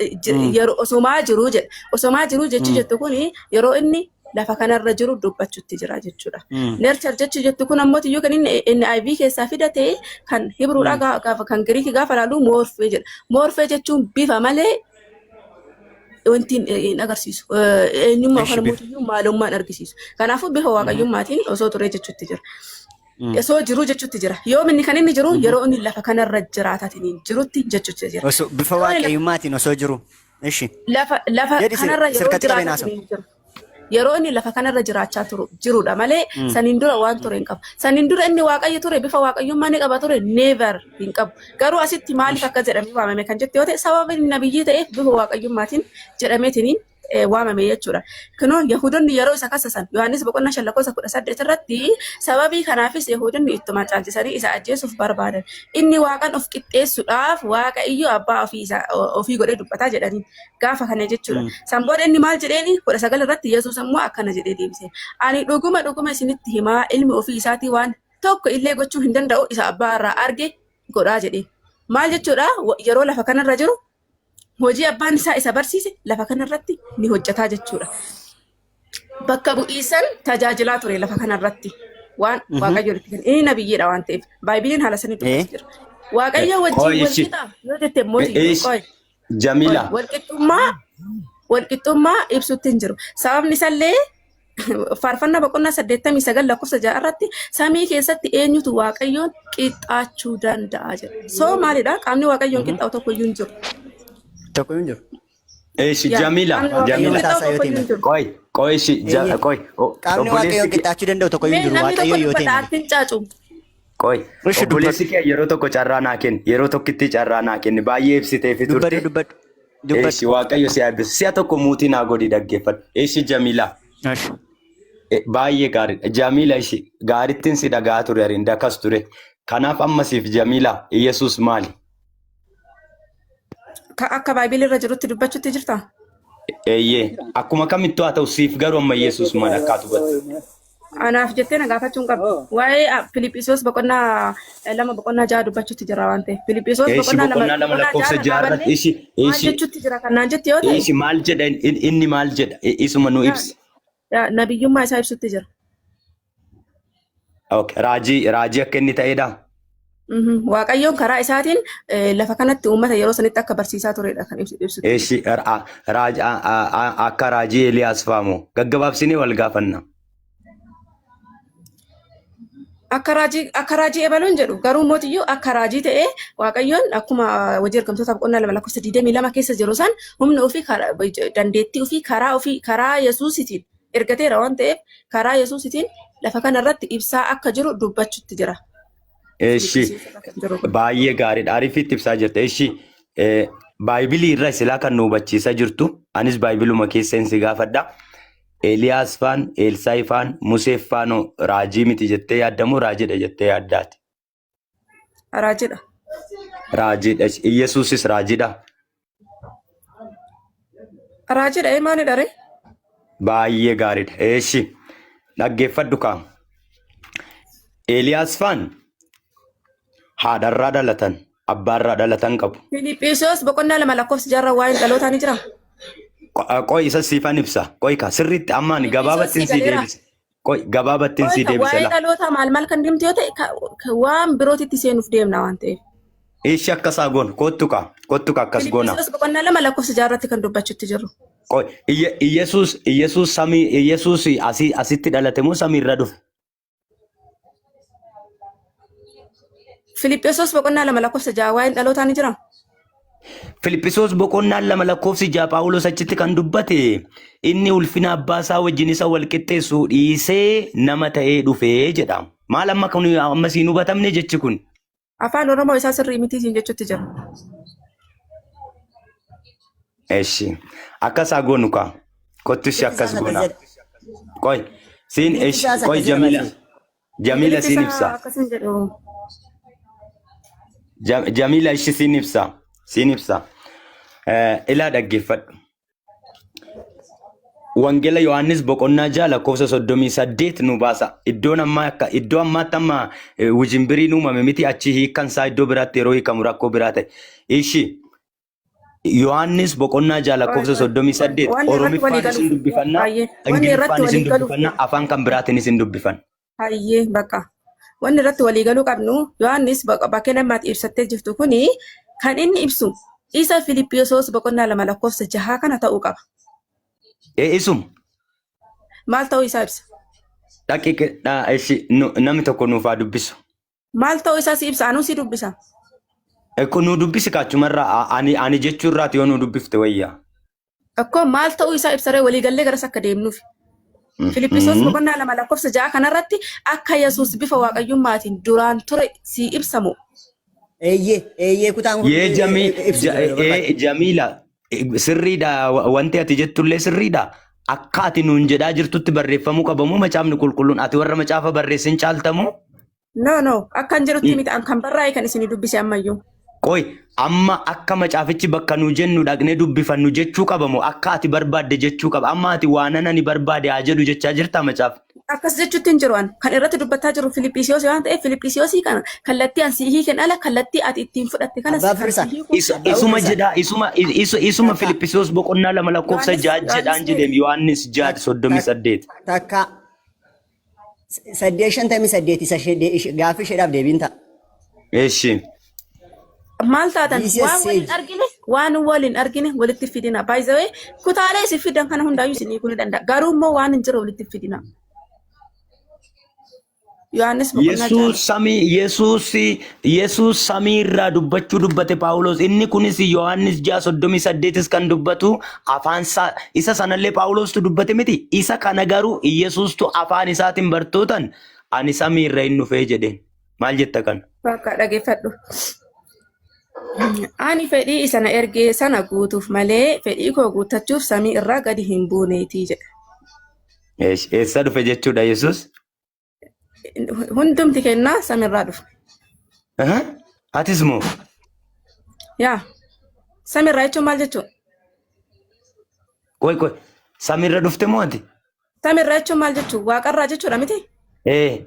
yeroo osomaa jiruu jedha. Osomaa jiruu jechi jettu kun yeroo inni lafa kanarra jiru dubbachuutti jira jechuudha. Nurture jechi jettu kun ammoo iyyuu kan inni NIV keessaa fidate kan Hibruudhaa gaafa kan Giriikii gaafa ilaalu moorfee jedha. Moorfee jechuun bifa malee wanti hin agarsiisu. Eenyummaa Ishi yookaan bifa. immoo maalummaa hin argisiisu. Kanaafuu bifa waaqayyummaatiin osoo turee jechuutti jira. Osoo jiruu jechuutti jira. Yoom inni kan inni jiru yeroo inni lafa kanarra jiraataatiin jirutti jechuutti jira. Osoo bifa Yeroo inni waaqayyummaatiin osoo jiru. Ishi. lafa Jedhi kanarra yeroo sirkatti qabeen haasa'u. jiraataatiin jiru. Yeroo inni lafa kanarra jiraachaa turu jirudha malee saniin dura waan ture hin qabu. Saniin dura inni waaqayyo ture bifa waaqayyummaa ni qaba ture never hin qabu. Garuu asitti maaliif akka jedhamee waamame kan jette yoo ta'e sababa inni nabiyyii ta'eef bifa waaqayyummaatiin jedhameetiniin waamame jechuudha. Kunoo Yahudonni yeroo isa kasasan Yohaannis boqonnaa 5 lakkoofsa 18 irratti sababii kanaafis Yahudonni ittuma caalchisanii isa ajjeesuuf barbaadan. Inni waaqan of qixxeessuudhaaf waaqa iyyuu abbaa ofii isaa ofii godhee dubbataa jedhaniin gaafa kana jechuudha. San booda inni maal jedheeni 19 irratti Yesuus immoo akkana jedhee deebise. Ani dhuguma dhuguma isinitti himaa ilmi ofii isaatii waan tokko illee gochuu hin danda'u isa abbaa irraa arge godhaa jedhee. Maal jechuudha yeroo lafa kanarra jiru hojii abbaan isaa isa barsiise lafa kanarratti ni hojjetaa jechuudha. Bakka bu'iisan tajaajilaa ture lafa kanarratti waan Waaqayyo itti kenne. Inni nabiyyiidha waan ta'eef baaybiliin haala sanii dubbatu jira. Waaqayyo wajjin Qoy wal ishi. qixa yoo jette immoo Ishi. qoy Jamila. Walqixxummaa ibsutti hin jiru. Sababni isallee faarfannaa boqonnaa 89 lakkoofsa 6 irratti samii keessatti eenyutu Waaqayyoon qixxaachuu danda'a jedha. So maalidha? Qaamni Waaqayyoon qixxaa'u tokko iyyuu hin jiru. Tokko hin jiru. Ishi Yaa, Jamila. qaamni Waaqayyoon Jamila. qixxaa'u Mataasaa yoo tokko iyyuu hin ta'e jiru. Qoy. Qoy ishi. Eeyyee. Qoy. Qaamni Obboleessi waaqayyoon kee. qixxaachuu danda'u tokko iyyuu Mee hin jiru. namni tokko Waaqayyo yoo ta'e dubbata malee. artiin caacu. Qoy. Ishi Obboleessi dubbadhu. kee yeroo tokko carraa naa kenni. Yeroo tokkitti carraa naa kenni. Baay'ee ibsiteefi Dubbadhu turte. dubbadhu. Dubbadhu. Eeshi Waaqayyo si eebbisu. Si'a tokko muutii naa godhi dhaggeeffadhu. Eeshi Jamila. Ishi. Baay'ee gaariidha. Jamila ishi gaarittiin si dhagaa ture ariin dakas ture. Kanaaf ammasiif Jamila Iyesuus maali? Ka akka baaybilii irra jirutti dubbachuutti jirta? Eeyyee. Akkuma kamittuu haa ta'u siif garuu amma Iyesuus maali akkaatu hubatte? Anaaf jettee na gaafachuu hin qabdu. Waa'ee Filiphisiyoos boqonnaa 2 boqonnaa 6 dubbachuutti jira waan ta'eef. Filiphisiyoos Eeshi boqonnaa 2 boqonnaa 2 boqonnaa lakkoofsa 6 ja'a irratti dhaabannee ishi maal ishi jechuutti jira kan naan jette yoo ta'e ishi maal jedha inni maal jedha isuma nu yaa ibsi. yaa nabiyyummaa isaa ibsutti jira. Okay. Raajii raajii akka inni ta'edha. Waaqayyoon karaa isaatiin lafa kanatti uummata yeroo sanitti akka barsiisaa turedha kan ibsutti jiru. Eeshi akka raajii Eeliyaas faamu gaggabaabsinee wal gaafanna. Akka raajii ebaluun jedhu garuu mootiyyuu akka raajii ta'ee Waaqayyoon akkuma hojii ergamtoota boqonnaa 2 lakkoofsa 22 keessa jiru san humna ofii dandeettii ofii karaa ofii karaa Yesuusitiin ergateera waan ta'eef karaa Yesuusitiin lafa kanarratti ibsaa akka jiru dubbachuutti jira. Eshi Filiphisiyoos irra kan jiru kun. Baay'ee gaariidha. Ariifitti ibsaa jirta. Eshi baaybilii irra silaa kan nu hubachiisaa jirtu anis baayibiluma keessa si gaafadha. Eeliyaas faan, Eelsaayi faan, Musee faanoo raajii miti jettee yaaddamoo raajiidha jettee yaaddaati? Raajiidha. Raajiidha. Iyyasuusis raajiidha. Raajiidha ee maalidha ree? Baay'ee gaariidha. Eeshi dhaggeeffadhu kaa. Eeliyaas faan haadharraa dhalatan, abbaarraa dhalatan qabu. Filiphisiyoos boqonnaa 2 lakkoofsa jaarraa waa'een dhalootaa ni jira. Qoy isa siifan ibsa. Qoy kaa sirriitti amma ani Filiphisiyoos gabaabattiin si sii galeera. deebisa. Qoy gabaabattiin Qoy sii ka deebisa waa'ee laa. dhalootaa maal maal kan deemtu yoo ta'e waan birootitti seenuuf deemna waan ta'eef. Ishi akkas haa goonu. Kottu kaa. Kottu kaa akkas goona. Filiphisiyoos boqonnaa 2 lakkoofsa jaarratti kan dubbachuutti jirru. Qoy Iyyasuus Iyyasuus samii Iyyasuus asii asitti dhalate moo samiirra dhufe? Filiphisiyoos boqonnaa 2 lakkoofsa 6 waa'een dhalootaa ni jira. Filiphisiyoos boqonnaan 2 lakkoofsi 6 Phaawulos achitti kan dubbate inni ulfina abbaa isaa wajjin isa wal qixxeessu dhiisee nama ta'ee dhufee jedha. Maal amma kun amma siin hubatamne jechi kun? Afaan Oromoo isaa sirrii miti siin jechuutti jira. Eshi akkas haa goonu kaa. Kottu ishee Ingiliffi akkas isaas akkas goona. jedha. Qoy siin Ingiliffi eshi isaas qoy akkas jedha Jamila barsiisa. Jamila Ingiliffi siin isaa ibsa. akkasin jedhu. Jamila ishi siin ibsa. Siin ibsa. Ilaa dhaggeeffadhu. Wangeela Yohaannis boqonnaa 6 lakkoofsa 38 nu baasa. Iddoon ammaa akka iddoo ammaatti amma wujimbiriin uumame miti achi hiikkan isaa iddoo biraatti yeroo hiikamu rakkoo biraa ta'e. Ishi Yohaannis boqonnaa 6 Qoy lakkoofsa qoy qoy. 38 Wanni irratti walii Oromiffaan isin galuuf dubbifanna, baay'ee. Wanni irratti Ingiliffaan isin walii galuuf dubbifanna, afaan kan biraatiin isin dubbifanna. Hayyee bakka. Wanni irratti walii galuu qabnu Yohaannis bakkee namaatti ibsattee jirtu kuni kan inni ibsu isa Filiphisiyoos boqonnaa 2 lakkoofsa 6 kana ta'uu qaba. Ee isuma. Maal ta'uu isaa ibsa? Dhaqi ishi namni tokko nuuf haa dubbisu. Maal ta'uu isaa si ibsa anuu si dubbisa. Kun nu dubbisi kaachumarraa ani jechuurraati yoo nu dubbifte wayya. Akkoo maal ta'uu isaa ibsaree waliigallee garas akka deemnuuf. Filiphisiyoos boqonnaa 2 lakkoofsa 6 kanarratti akka Yesuus bifa waaqayyummaatiin duraan ture sii ibsamu. Eeyyee, eeyyee kutaan kun Yee jamii ibsu ja- yeroo barbaade. Jamiila sirriidha wanti ati jettullee sirriidha. Akka ati nuun jedhaa jirtutti barreeffamuu qabamoo macaafni qulqulluun ati warra macaafa barreessin caaltamoo? No, no, akkan jedhutti miti an kan barraa'e kan isinii dubbise ammayyuu. Qoy amma akka macaafichi bakka nu jennu dhaqnee dubbifannu jechuu qaba moo akka ati barbaadde jechuu qaba? Amma ati waanan ani barbaade haa jedhu jechaa jirtaa macaafni? Akkas jechuutti hin jiru an. Kan irratti dubbataa jiru Filiphisiyoos waan ta'eef Filiphisiyoosii kana kallattii an sii hiiken ala kallattii ati ittiin fudhatte kana Abbaa kan Firsaa. sii hiiku Abbaa Isuma Firsaa. jedhaa isuma Takka. Filiphisiyoos boqonnaa 2 lakkoofsa Yohaannis 6 jedhaan Yohaannis jedheem Yohaannis 6 38. Takka. 8 58 isa gaaffii isheedhaaf deebiin ta'a. Eshi. Maal taatan Jesus waan waliin said. argine waan waliin argine walitti fidina. By the way, kutaalee isin fidan kana hundaayyuu isin hiikuu ni danda'a. Garuu immoo waan hin jirre walitti fidina. Yohaannis boqonnaa 6. Yesuus samii Yesuus Yesuus samii irraa dubbachuu dubbate Phaawulos. Inni kunis Yohaannis 6:38 kan dubbatu afaan isaa isa sanallee Phaawulostu dubbate miti. Isa kana garuu Yesuustu afaan isaatiin bartootan ani samii irra hin dhufee jedheen. Maal jetta kana? Bakka dhageeffadhu. Ani fedhii isa na ergee sana guutuuf malee fedhii koo guuttachuuf samii irraa gadi hin buuneetii jedha. Eessa dhufe jechuudha Yesuus? Hundumti kennaa samiirraa dhufe. Aha. Atis moo? Yaa samiirraa jechuun maal jechuudha? Qoy qoy. Samiirra dhufte moo ati? Samiirraa jechuun maal jechuudha? Waaqarraa jechuudha miti? Ee.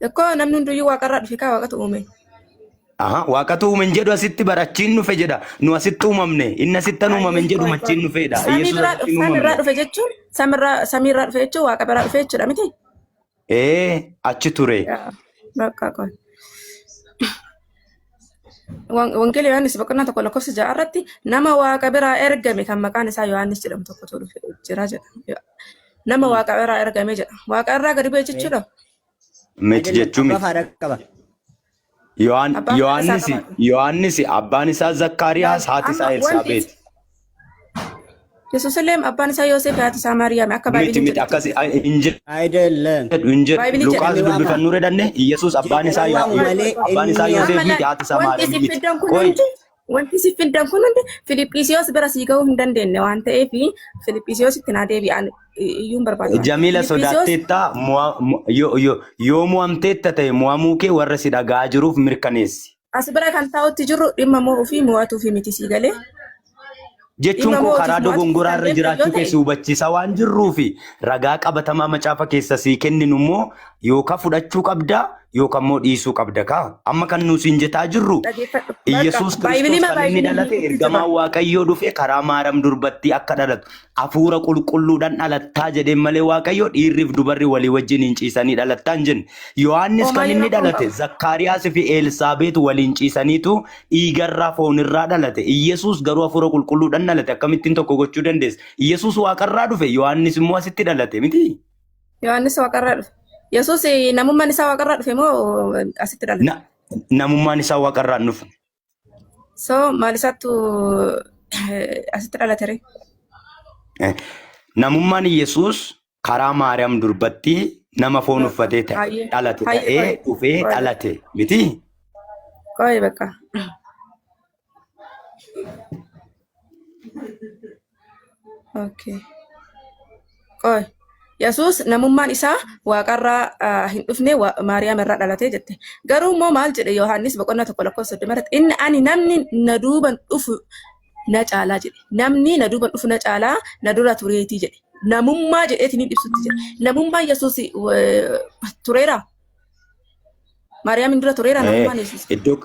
Ikkoo namni hunduyyuu waaqarraa dhufe kaa waaqatu uume. Aha, waaqatu uume hin jedhu asitti bara achiin dhufe jedha. Nu asitti uumamne. Inni asitti an uumame hin jedhu Qoy qoy. achiin dhufeedha. Samii Yesuus biraa asitti hin samiirraa uumamne. dhufe jechuun samiirraa dhufe jechuun waaqa biraa dhufe jechuudha miti? Ee, achi ture. Yaa, bakka qoy. Wangeela Yohaannis boqonnaa 1 lakkoofsa 6 irratti nama waaqa biraa ergame kan maqaan isaa Yohaannis jedhamu tokkotu dhufe jira jedha. Nama waaqa biraa ergame jedha. Waaqa irraa gadi bu'e jechuudha. Miti አይደለም jechuu abbaa miti. faadha qaba. Abbaa haadha isaa Yohaannis qabaatu. Yohaannis abbaan isaa Zakkaariyaas haati Amma isaa wanti Elsaabeet. Yesuus illee abbaan isaa Yoosef haati isaa Maariyaam akka Miti Baaybiliin miti jedhutti. akkas hin አይደለም jedhu hin jedhu. Baaybiliin jedha. Luqaas Inni waama. dubbifannuu redhanne Yesuus abbaan isaa Inni waamu malee abbaan isaa inni Yoosef Amma miti haati isaa wanti Maariyaam isin miti. fiddan kun Qoy hundi wanti isin fiddan kun hundi Filiphisiyoos bira sii gahuu hin dandeenye waan ta'eef Filiphisiyoositti naa deebi'an iyyuu hin barbaadu. Jamiila Filiphisiyoos sodaatteetta yoo mo'amteetta ta'e mo'amuu kee warra si dhaga'aa jiruuf mirkaneessi. As bira kan taa'utti jirru dhimma mo'uu fi mo'atuu fi miti sii galee. Jechuun Dhimma koo mo'uutiif karaa mo'atuu dogongoraa kan irra deemtan yoo jiraachuu ta'e kee si hubachiisaa waan jirruu fi ragaa qabatamaa macaafa keessa sii kenninu immoo yookaan fudhachuu qabda yookaan immoo dhiisuu qabda kaa. Amma kan nu siin jetaa jirru dhageeffadhu. Bakka Iyyasuus Kiristoos baaybilii kan inni baaybilii dhalate hiikutti ergamaa jira. Waaqayyoo dhufe karaa Maaram durbattii akka dhalatu hafuura qulqulluudhaan dhalattaa jedheen malee Waaqayyo dhiirriif dubarri walii wajjin hin ciisanii dhalattaa hin jenne. Yohaannis kan Hoomaayyuu inni rakkoon dhalate qabu. Zakkaariyaas fi Elsaabeet waliin ciisaniitu dhiigarraa foonirraa dhalate. Iyyasuus garuu hafuura qulqulluudhaan dhalate. Akkamittiin tokko gochuu dandeessa? Iyyasuus waaqarraa dhufe Yohaannis immoo asitti dhalate miti? Yohaannis waaqarraa dhufe. Yesuus namummaan isaa waaqarraa dhufe moo asitti dhalate? Namummaan isaa waaqarraa hin dhufne. So maal isaattu asitti dhalate ree? Namummaan Yesuus karaa Maariyaam durbatti nama foon uffatee ta'e Hayyee dhalate hayyee ta'ee qoy dhufee qoy dhalate miti? qoy bakka. Okay. Qoy. Yesuus namummaan isaa waaqarraa hin dhufne Maariyaam irraa dhalatee jette. Garuu immoo maal jedhe Yohaannis boqonnaa 1 lakkoofsa 30 irratti inni ani namni na duuban dhufu na caalaa jedhe. Namni na duuban dhufu na caalaa na dura tureetii jedhe. Namummaa jedheetiin hin ibsutti jedhe. Namummaan Yesuus tureera? Maariyaamin dura tureera namummaan Yesuus? Iddoo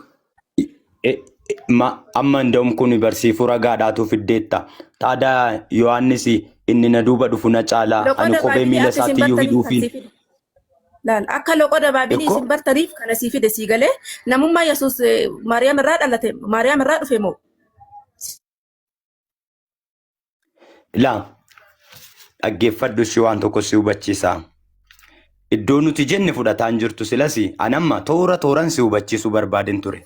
amma እንደውም kun barsiifuu ragaadhaatu fiddeetta. Taadaa Yohaannis inni na duuba dhufu na caalaa ani Loqoda kophee baabilii miila akka isin isaatiyyuu bartaniif kan hidhuufiin. sii fide. Laal akka loqoda baabilii Ikkoo isin bartaniif kana sii fide sii galee namummaa Yesuus Maariyaam irraa dhalate Maariyaam irraa dhufe moo? Laa dhaggeeffadhu ishee waan tokko si hubachiisa. Iddoo nuti jenne fudhataa hin jirtu silas an amma toora tooran si hubachiisuu barbaaden ture.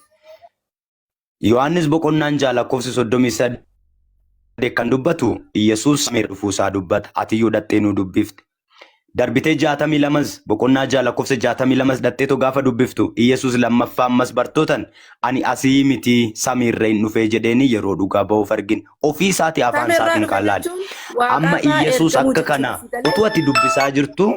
Yohaannis boqonnaan 6 lakkoofsi 38 kan dubbatu Iyyasuus samii irra dhufuu isaa dubbata. Atiyyuu dhaxxee nuu dubbifte. Darbitee 62s boqonnaa 6 lakkoofsa 62s dhaxxeetoo gaafa dubbiftu Iyyasuus lammaffaa ammas bartootan ani asii miti samii irra hin dhufee jedheeni yeroo dhugaa ba'uuf argina. Ofii isaatii afaan Samiirraa isaatiin dhufe kan laale. jechuun Amma waaqarraa Iyyasuus ergamuu akka jechuudha kana si galee? utuu ati dubbisaa jirtu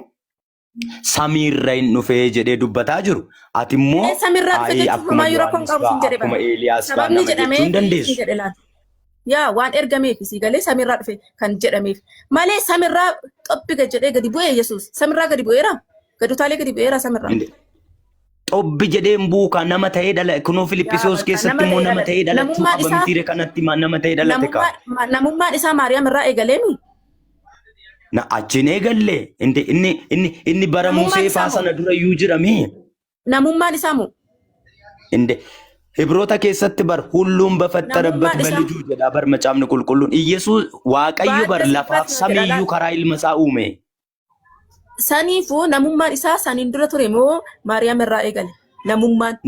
samiirra hin dhufee jedhee dubbataa jiru. Ati immoo Ee samiirraa dhufe ayi jechuun akkuma homaayyuu rakkoon Yohaannis qabu fa'aa sin jedhe akkuma bara. Eeliyaas fa'aa Sababni nama jechuu hin jedhameef sin dandeessu. jedhe laata. Yaa waan ergameef si galee samiirraa dhufe kan jedhameef. Malee samiirraa xophi gad jedhee gadi bu'ee Yesuus. Samiirraa gadi bu'eera. Gadi utaalee gadi bu'eera samiirraa. Xobbi jedhee hin buuka nama ta'ee dhala kunoo Yaa Filiphisiyoos bakka keessatti nama immoo ta'ee nama dhalate. ta'ee dhalachuu Namummaan qaba isaa mitiire kanatti nama ta'ee dhalate kaa. namummaan isaa Maariyaam irraa eegaleemi. Na achiin eegalle inni inni inni inni bara Namummaan Musee isaa faa moo? sana dura iyyuu jirami. Namummaan isaa moo? Inde Hibroota keessatti bar hulluun bafaxxarabbat Namummaan isaa baliju jedha bar macaafni qulqulluun. Iyyasuus Waaqayyo bar baadda lafaaf siffat jedha samiiyyuu laal. karaa ilma isaa uume. Saniifuu namummaan isaa saniin dura ture moo Maariyaam irraa eegale? Namummaan.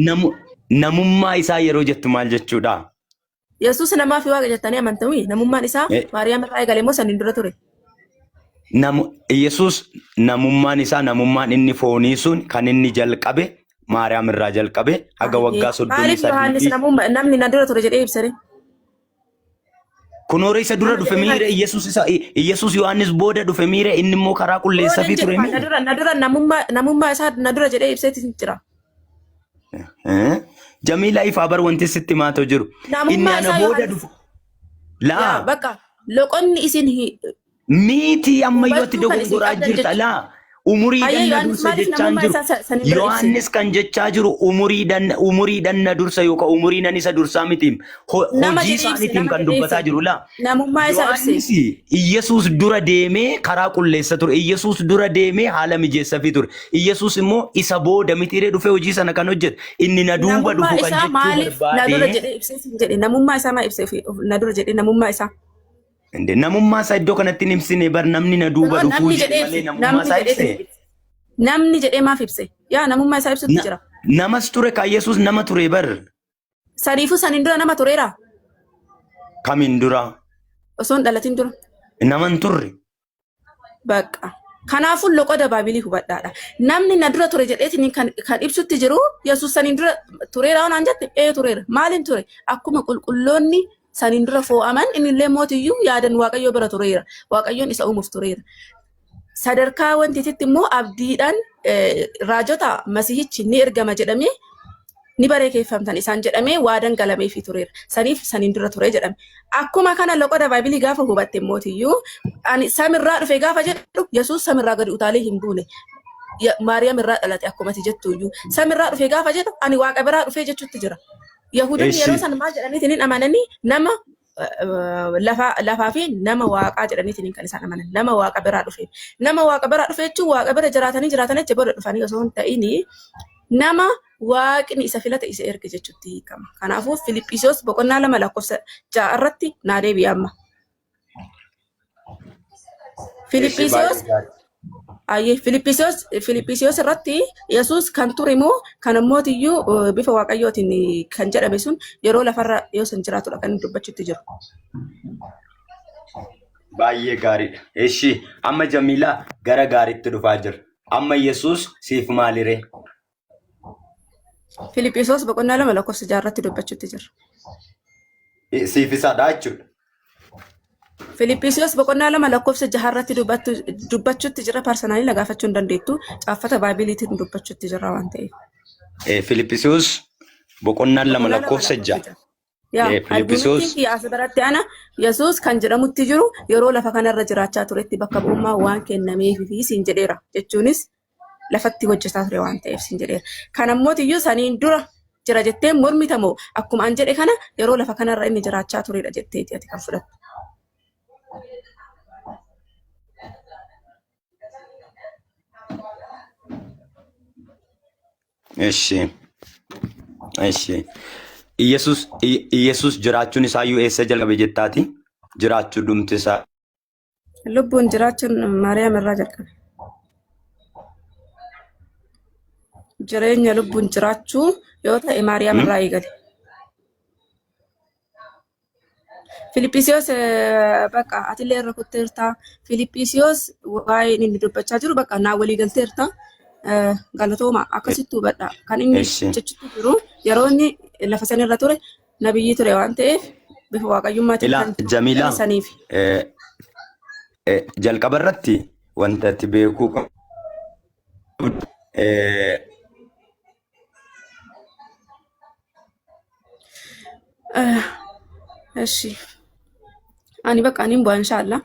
Namummaa isaa yeroo jettu maal jechuudha? Yesuus namaa fi waaqa jettanii amantamii? Namummaan isaa Maariyaam irraa eegale moo saniin dura ture? Yesuus namummaan isaa namummaan inni foonii sun kan inni jalqabe Maariyaam irraa jalqabe haga Baay'ee. waggaa soddomii Maaliif Yohaannis sadiitti. namni na dura ture jedhee ibsare? Kunoore isa dura Nama dhufe jedhee maal miire Yesuus isa Yesuus Yohaannis booda dhufe miire inni immoo karaa Booda qulleessafii hin jedhu ture na miire. dura na dura namummaa isaa na dura jedhee ibseeti jira. Eh? Jamiila ifaa bar wanti sitti maatoo jiru. Inni Namummaa ana isaa booda Yohaannis dhufu. yaa Laa bakka loqonni isin miitii ammayyuu ati hubachuu kan isin dogongoraa qabdan jirta jechuudha. laa. Umurii Hayyee dhanna Yohaannis dursa maaliif jechaan namummaa jiru. isaa saniin dura ibse? Yohaannis kan jechaa jiru umurii dhanna dursa yookaan umurii nan isa dursaa mitiim. Nama Hojii jedhee ibse isaaniitiin nama kan jedhee dubbataa ibse. jiru laa. Namummaa isaa ibse. Yohaannis Iyyasuus dura deemee karaa qulleessa ture. Iyyasuus dura deemee haala mijeessafii ture. Iyyasuus immoo isa booda mitiiree dhufee hojii sana kan hojjete. Inni na duuba Namummaa dhufu kan isaa jechuu maaliif na dura barbaade. jedhee ibsee siin jedhe? Namummaa isaa maa ibse na dura jedhee namummaa isaa? Inde namummaa isaa iddoo kanatti hin ibsine bar namni na duuba Kunoo dhufuu namni jedhe jedhee malee ibse. namummaa Namni isaa jedhee ibse. ibse. Namni jedhee maaf ibse? Yaa namummaa isaa ibsutti jira. Namas ture kan Yesuus nama ture bar. Saniifuu saniin dura nama tureera. Kamiin dura? Osoo hin dhalatin dura. Nama hin turre. Bakka. Kanaafuu loqoda baabilii hubadhaadha. Namni na dura ture jedheetiin kan ibsutti jiru Yesuus saniin dura tureera waan jette ee tureera. Maaliin ture? Akkuma qulqulloonni saniin dura foo'aman innillee mootiyyuu yaadan Waaqayyoo bira tureera. Waaqayyoon isa uumuuf tureera. Sadarkaa wantiititti immoo abdiidhaan raajota masihichi ni ergama jedhamee ni bareekeeffamtan isaan jedhamee waadan galameefii tureera. Saniif saniin dura ture jedhame. Akkuma kana loqoda baabilii gaafa hubatte mootiyyuu ani samirraa dhufe gaafa jedhu Yesuus samirraa gadi utaalee hin buune. Maariyaam irraa dhalate akkuma ati jettu iyyuu. Samirraa dhufe gaafa jedhu ani waaqa biraa dhufe jechuutti jira. Yahudoonni yeroo Eshi. san maal jedhaniitiin hin amananii nama lafaa fi nama waaqaa jedhaniitiin kan isaan amanan. Nama waaqa biraa dhufe. Nama waaqa biraa dhufe jechuun waaqa bira jiraatanii jiraatanii achi booda dhufanii osoo hin ta'in nama waaqni isa filate isa erge jechuutti hiikama. Kanaafuu Filiphisiyoos boqonnaa 2 lakkoofsa 6 irratti naa deebi'a amma. Eshi Filiphisiyoos baay'ee gaarii. Ayyee Filiphisiyoos irratti Yesuus kan ture immoo kan ammootiyyuu bifa waaqayyootiin kan jedhame sun yeroo lafarra yoo san jiraatudha kan inni dubbachuutti jiru. Baay'ee gaariidha. Eshi amma Jamiilaa gara gaariitti dhufaa jira. Amma Yesuus siif maaliree? Filiphisiyoos boqonnaa 2 lakkoofsa 6 irratti dubbachuutti jira. Siif isadha jechuudha. Filiphisiyoos boqonnaa 2 lakkoofsa 6 irratti dubbachuutti jira. Parsanaalii na gaafachuu hin dandeettu. Caaffata baaybiliitiin dubbachuutti jira waan ta'eef. Filiphisiyoos boqonnaan 2 Boqonnaa 2 lakkoofsa lakkoofsa 6. 6. Yaa Filiphisiyoos argumentiin kiyya as biratti ana Yesuus kan jedhamutti jiru yeroo lafa kanarra jiraachaa turetti bakka bu'ummaa waan kennameefi siin jedheera. Jechuunis lafatti hojjetaa ture waan ta'eef siin jedheera. Kan ammootiyyuu saniin dura jira jettee mormitamoo akkuma an jedhe kana yeroo lafa kanarra inni jiraachaa turedha jetteeti ati kan fudhattu. Eshi. Eshi. Iyesuus jiraachuun isaayyuu eessa jalqabe jettaati? Jiraachuu dhumti isaa. Lubbuun jiraachuun Maariyaam irraa jalqabe. Jireenya lubbuun jiraachuu yoo ta'e Maariyaam irraa eegale. Filiphisiyoos bakka atillee irra kutteerta. Filiphisiyoos waa'ee inni dubbachaa jiru bakka naa walii galteerta. Galatooma akkasitti hubadha. Kan inni Eshi. jechuutti jiru yeroo inni lafa sanirra ture nabiyyii ture waan ta'eef bifa waaqayyummaatiin Ilaa kan Jamiilaa saniif. jalqaba irratti wanta ati beekuu qabdu Eshi. Ani bakka ani hin bu'a inshaallah.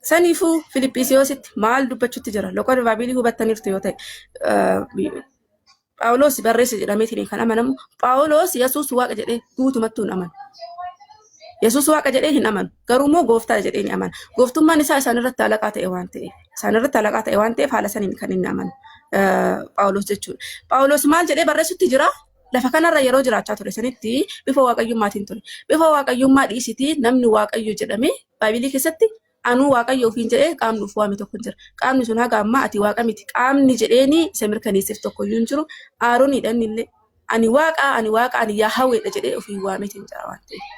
Saniifuu Filiphisiyoositti maal dubbachuutti jira? Loqoda Baabilii hubattaniirtu yoo ta'e. Phaawulos barreesse jedhameetiin kan amanamu. Phaawulos Yesuus Waaqa jedhee guutumattuu hin amanu. Yesuus Waaqa jedhee hin amanu. Garuu immoo gooftaa jedhee ni amana. Gooftummaan isaa isaan irratti alaqaa ta'e waan ta'eef. Isaan irratti alaqaa ta'e waan ta'eef haala saniin kan inni amanu. Phaawulos jechuudha. Phaawulos maal jedhee barreessutti jira? Lafa kanarra yeroo jiraachaa ture sanitti bifa waaqayyummaatiin ture. Bifa waaqayyummaa dhiisitii namni waaqayyo jedhamee Baaybilii keessatti anuu waaqayyo ofiin jedhee qaamni of waame tokko hin jira. Qaamni sun haga ammaa ati waaqa miti. Qaamni jedheeni isa mirkaneesseef tokko iyyuu hin jiru. Aarooniidha inni illee. Ani waaqa, ani waaqa, ani Yaahaweedha jedhee ofiin waameeti hin jira waan ta'eef.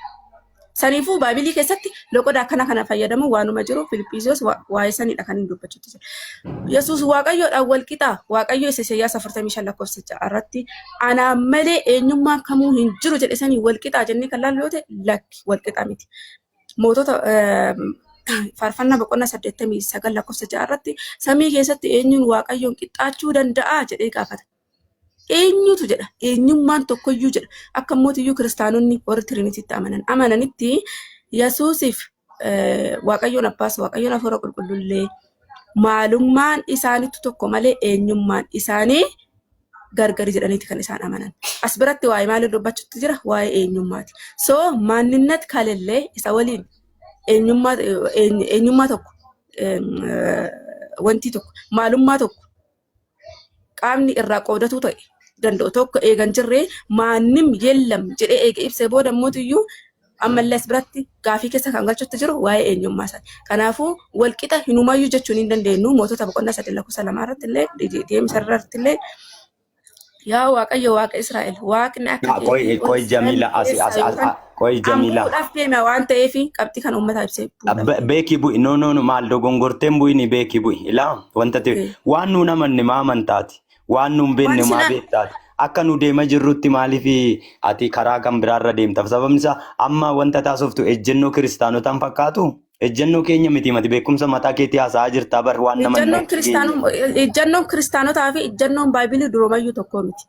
Saniifuu Baaybilii keessatti loqoda akkana kana fayyadamu waanuma jiru Filiphisiyoos waa'ee sanidha kan inni dubbachuutti jira. Yesuus Waaqayyoodhaan wal qixaa Waaqayyo isa Isaayyaas 45 lakkoofsa 6 irratti anaan malee eenyummaan kamuu hin jiru jedhe sanii wal qixaa jennee kan laallu yoo ta'e lakki wal qixaa miti. Mootota faarfannaa boqonnaa 89 lakkoofsa 6 irratti samii keessatti eenyuun Waaqayyoon qixxaachuu danda'a jedhee gaafata. Eenyutu jedha? Eenyummaan tokkoyyuu jedha. Akka mootiyyuu kiristaanonni warri Tiriinitiitti amanan amananitti Yesuusiif Waaqayyoon Abbaas Waaqayyoon Hafuura Qulqulluullee maalummaan isaaniitu tokko malee eenyummaan isaanii gargari jedhaniiti kan isaan amanan. As biratti waa'ee maalii dubbachuutti jira? Waa'ee eenyummaati. So maanninnat kalellee isa waliin eenyummaa eenyummaa tokko wanti tokko maalummaa tokko qaamni irraa qoodatuu ta'e danda'u tokko eegan jirree maannim yellam jedhee eega ibsee booda immoo ammallee as biratti gaafii keessa kan galchutti jiru waa'ee eenyummaa isaati. Kanaafuu walqixa hinumayyuu jechuun hin dandeenyu mootota boqonnaa 3 lakkoofsa 2 irratti illee deemsa irratti illee yaa Waaqayyo Waaqa Israa'el Waaqni akka Qoy keetii ol qoy Jamiila samii asi keessaa asi yookaan qoy Jamiila. ammuudhaaf deema waan ta'eef qabxii kan uummataa ibsee bu'uudhaaf. Beekii bu'i, no, no, no, maal dogongorteen bu'ini, beekii bu'i. Ilaa wanta ta'e waan nuun amanne maa amantaati, waan nuun Waan beekne maa isin beektaati? Akka nu deema jirrutti maaliif ati karaa kan biraarra deemta? Sababni isaa amma wanta taasiftu ejjennoo kiristaanotaan fakkaatu ejjennoo keenya miti. Mati beekumsa mataa keetii haasa'aa jirtaa bar waan nama hin Ejjannoon dhageenye. Ejjannoon kiristaanotaa fi ejjannoon baaybilii durumayyuu tokko miti.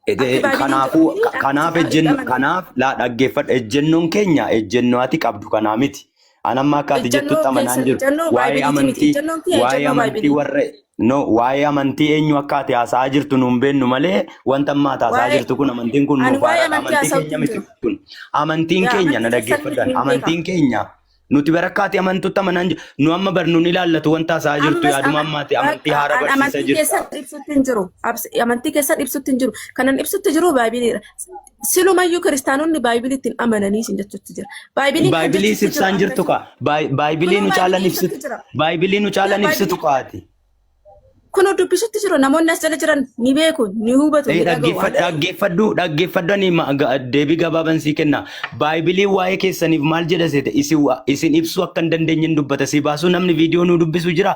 Akki baaybiliin Kanaafuu jedhu fi akka kanaaf isin ejjenno amantan. Kanaaf laa dhaggeeffadha, ejjennoon keenya ejjennoo ati qabdu kanaa miti. An amma akka ati Ejjennoo jettutti amanaan keessan jiru. ejjennoo Waa'ee baaybiliiti miti. amantii Ejjannoon kiyya waa'ee ejjennoo amantii baaybiliiti. warra no waa'ee amantii eenyu akka ati haasa'aa jirtu nuun beennu malee wanta amma ati haasa'aa Waa'ee jirtu kun amantiin kun ani nuuf waa'ee haaraadha. amantii Amantii haasa'utti keenya hin miti jiru. kun. Amantiin Yaa keenya na amantii keessan miti dhaggeeffadhaan. hin beeka. Amantiin keenya nuti barakkaati amantutti amanaan jiru. Nu amma bar nuun ilaallatu wanta haasa'aa jirtu Ammas yaaduma ammaati amantii bakka haaraa an barsiisaa amantii jirta. keessan ibsutti hin jiru. Amantii keessan ibsutti hin jiru. Kanan ibsutti jiru baaybiliidha. Silumayyuu kiristaanonni baaybiliitti hin amananii isin jechutti jira. Baaybiliin kan Baaybilii jechutti jiru ibsaan jirtu ammayyuu. ka. Baaybilii Kunoo nu caalan baaybilii ibsutti ibsitu. jira. Baaybilii nu Yaa caalan ibsitu baaybilii kaati. Kunoo dubbisutti jiru. Namoonni as jala jiran ni beeku, ni hubatu, ni dhaga'u waan ta'eef. Dhaggeeffadhu, dhaggeeffadhu, ani deebii gabaaban sii kenna. Baaybiliin waa'ee keessaniif maal jedha seete? Isin ibsuu akka hin dandeenye dubbata. Si baasuu namni viidiyoo nu dubbisu jira.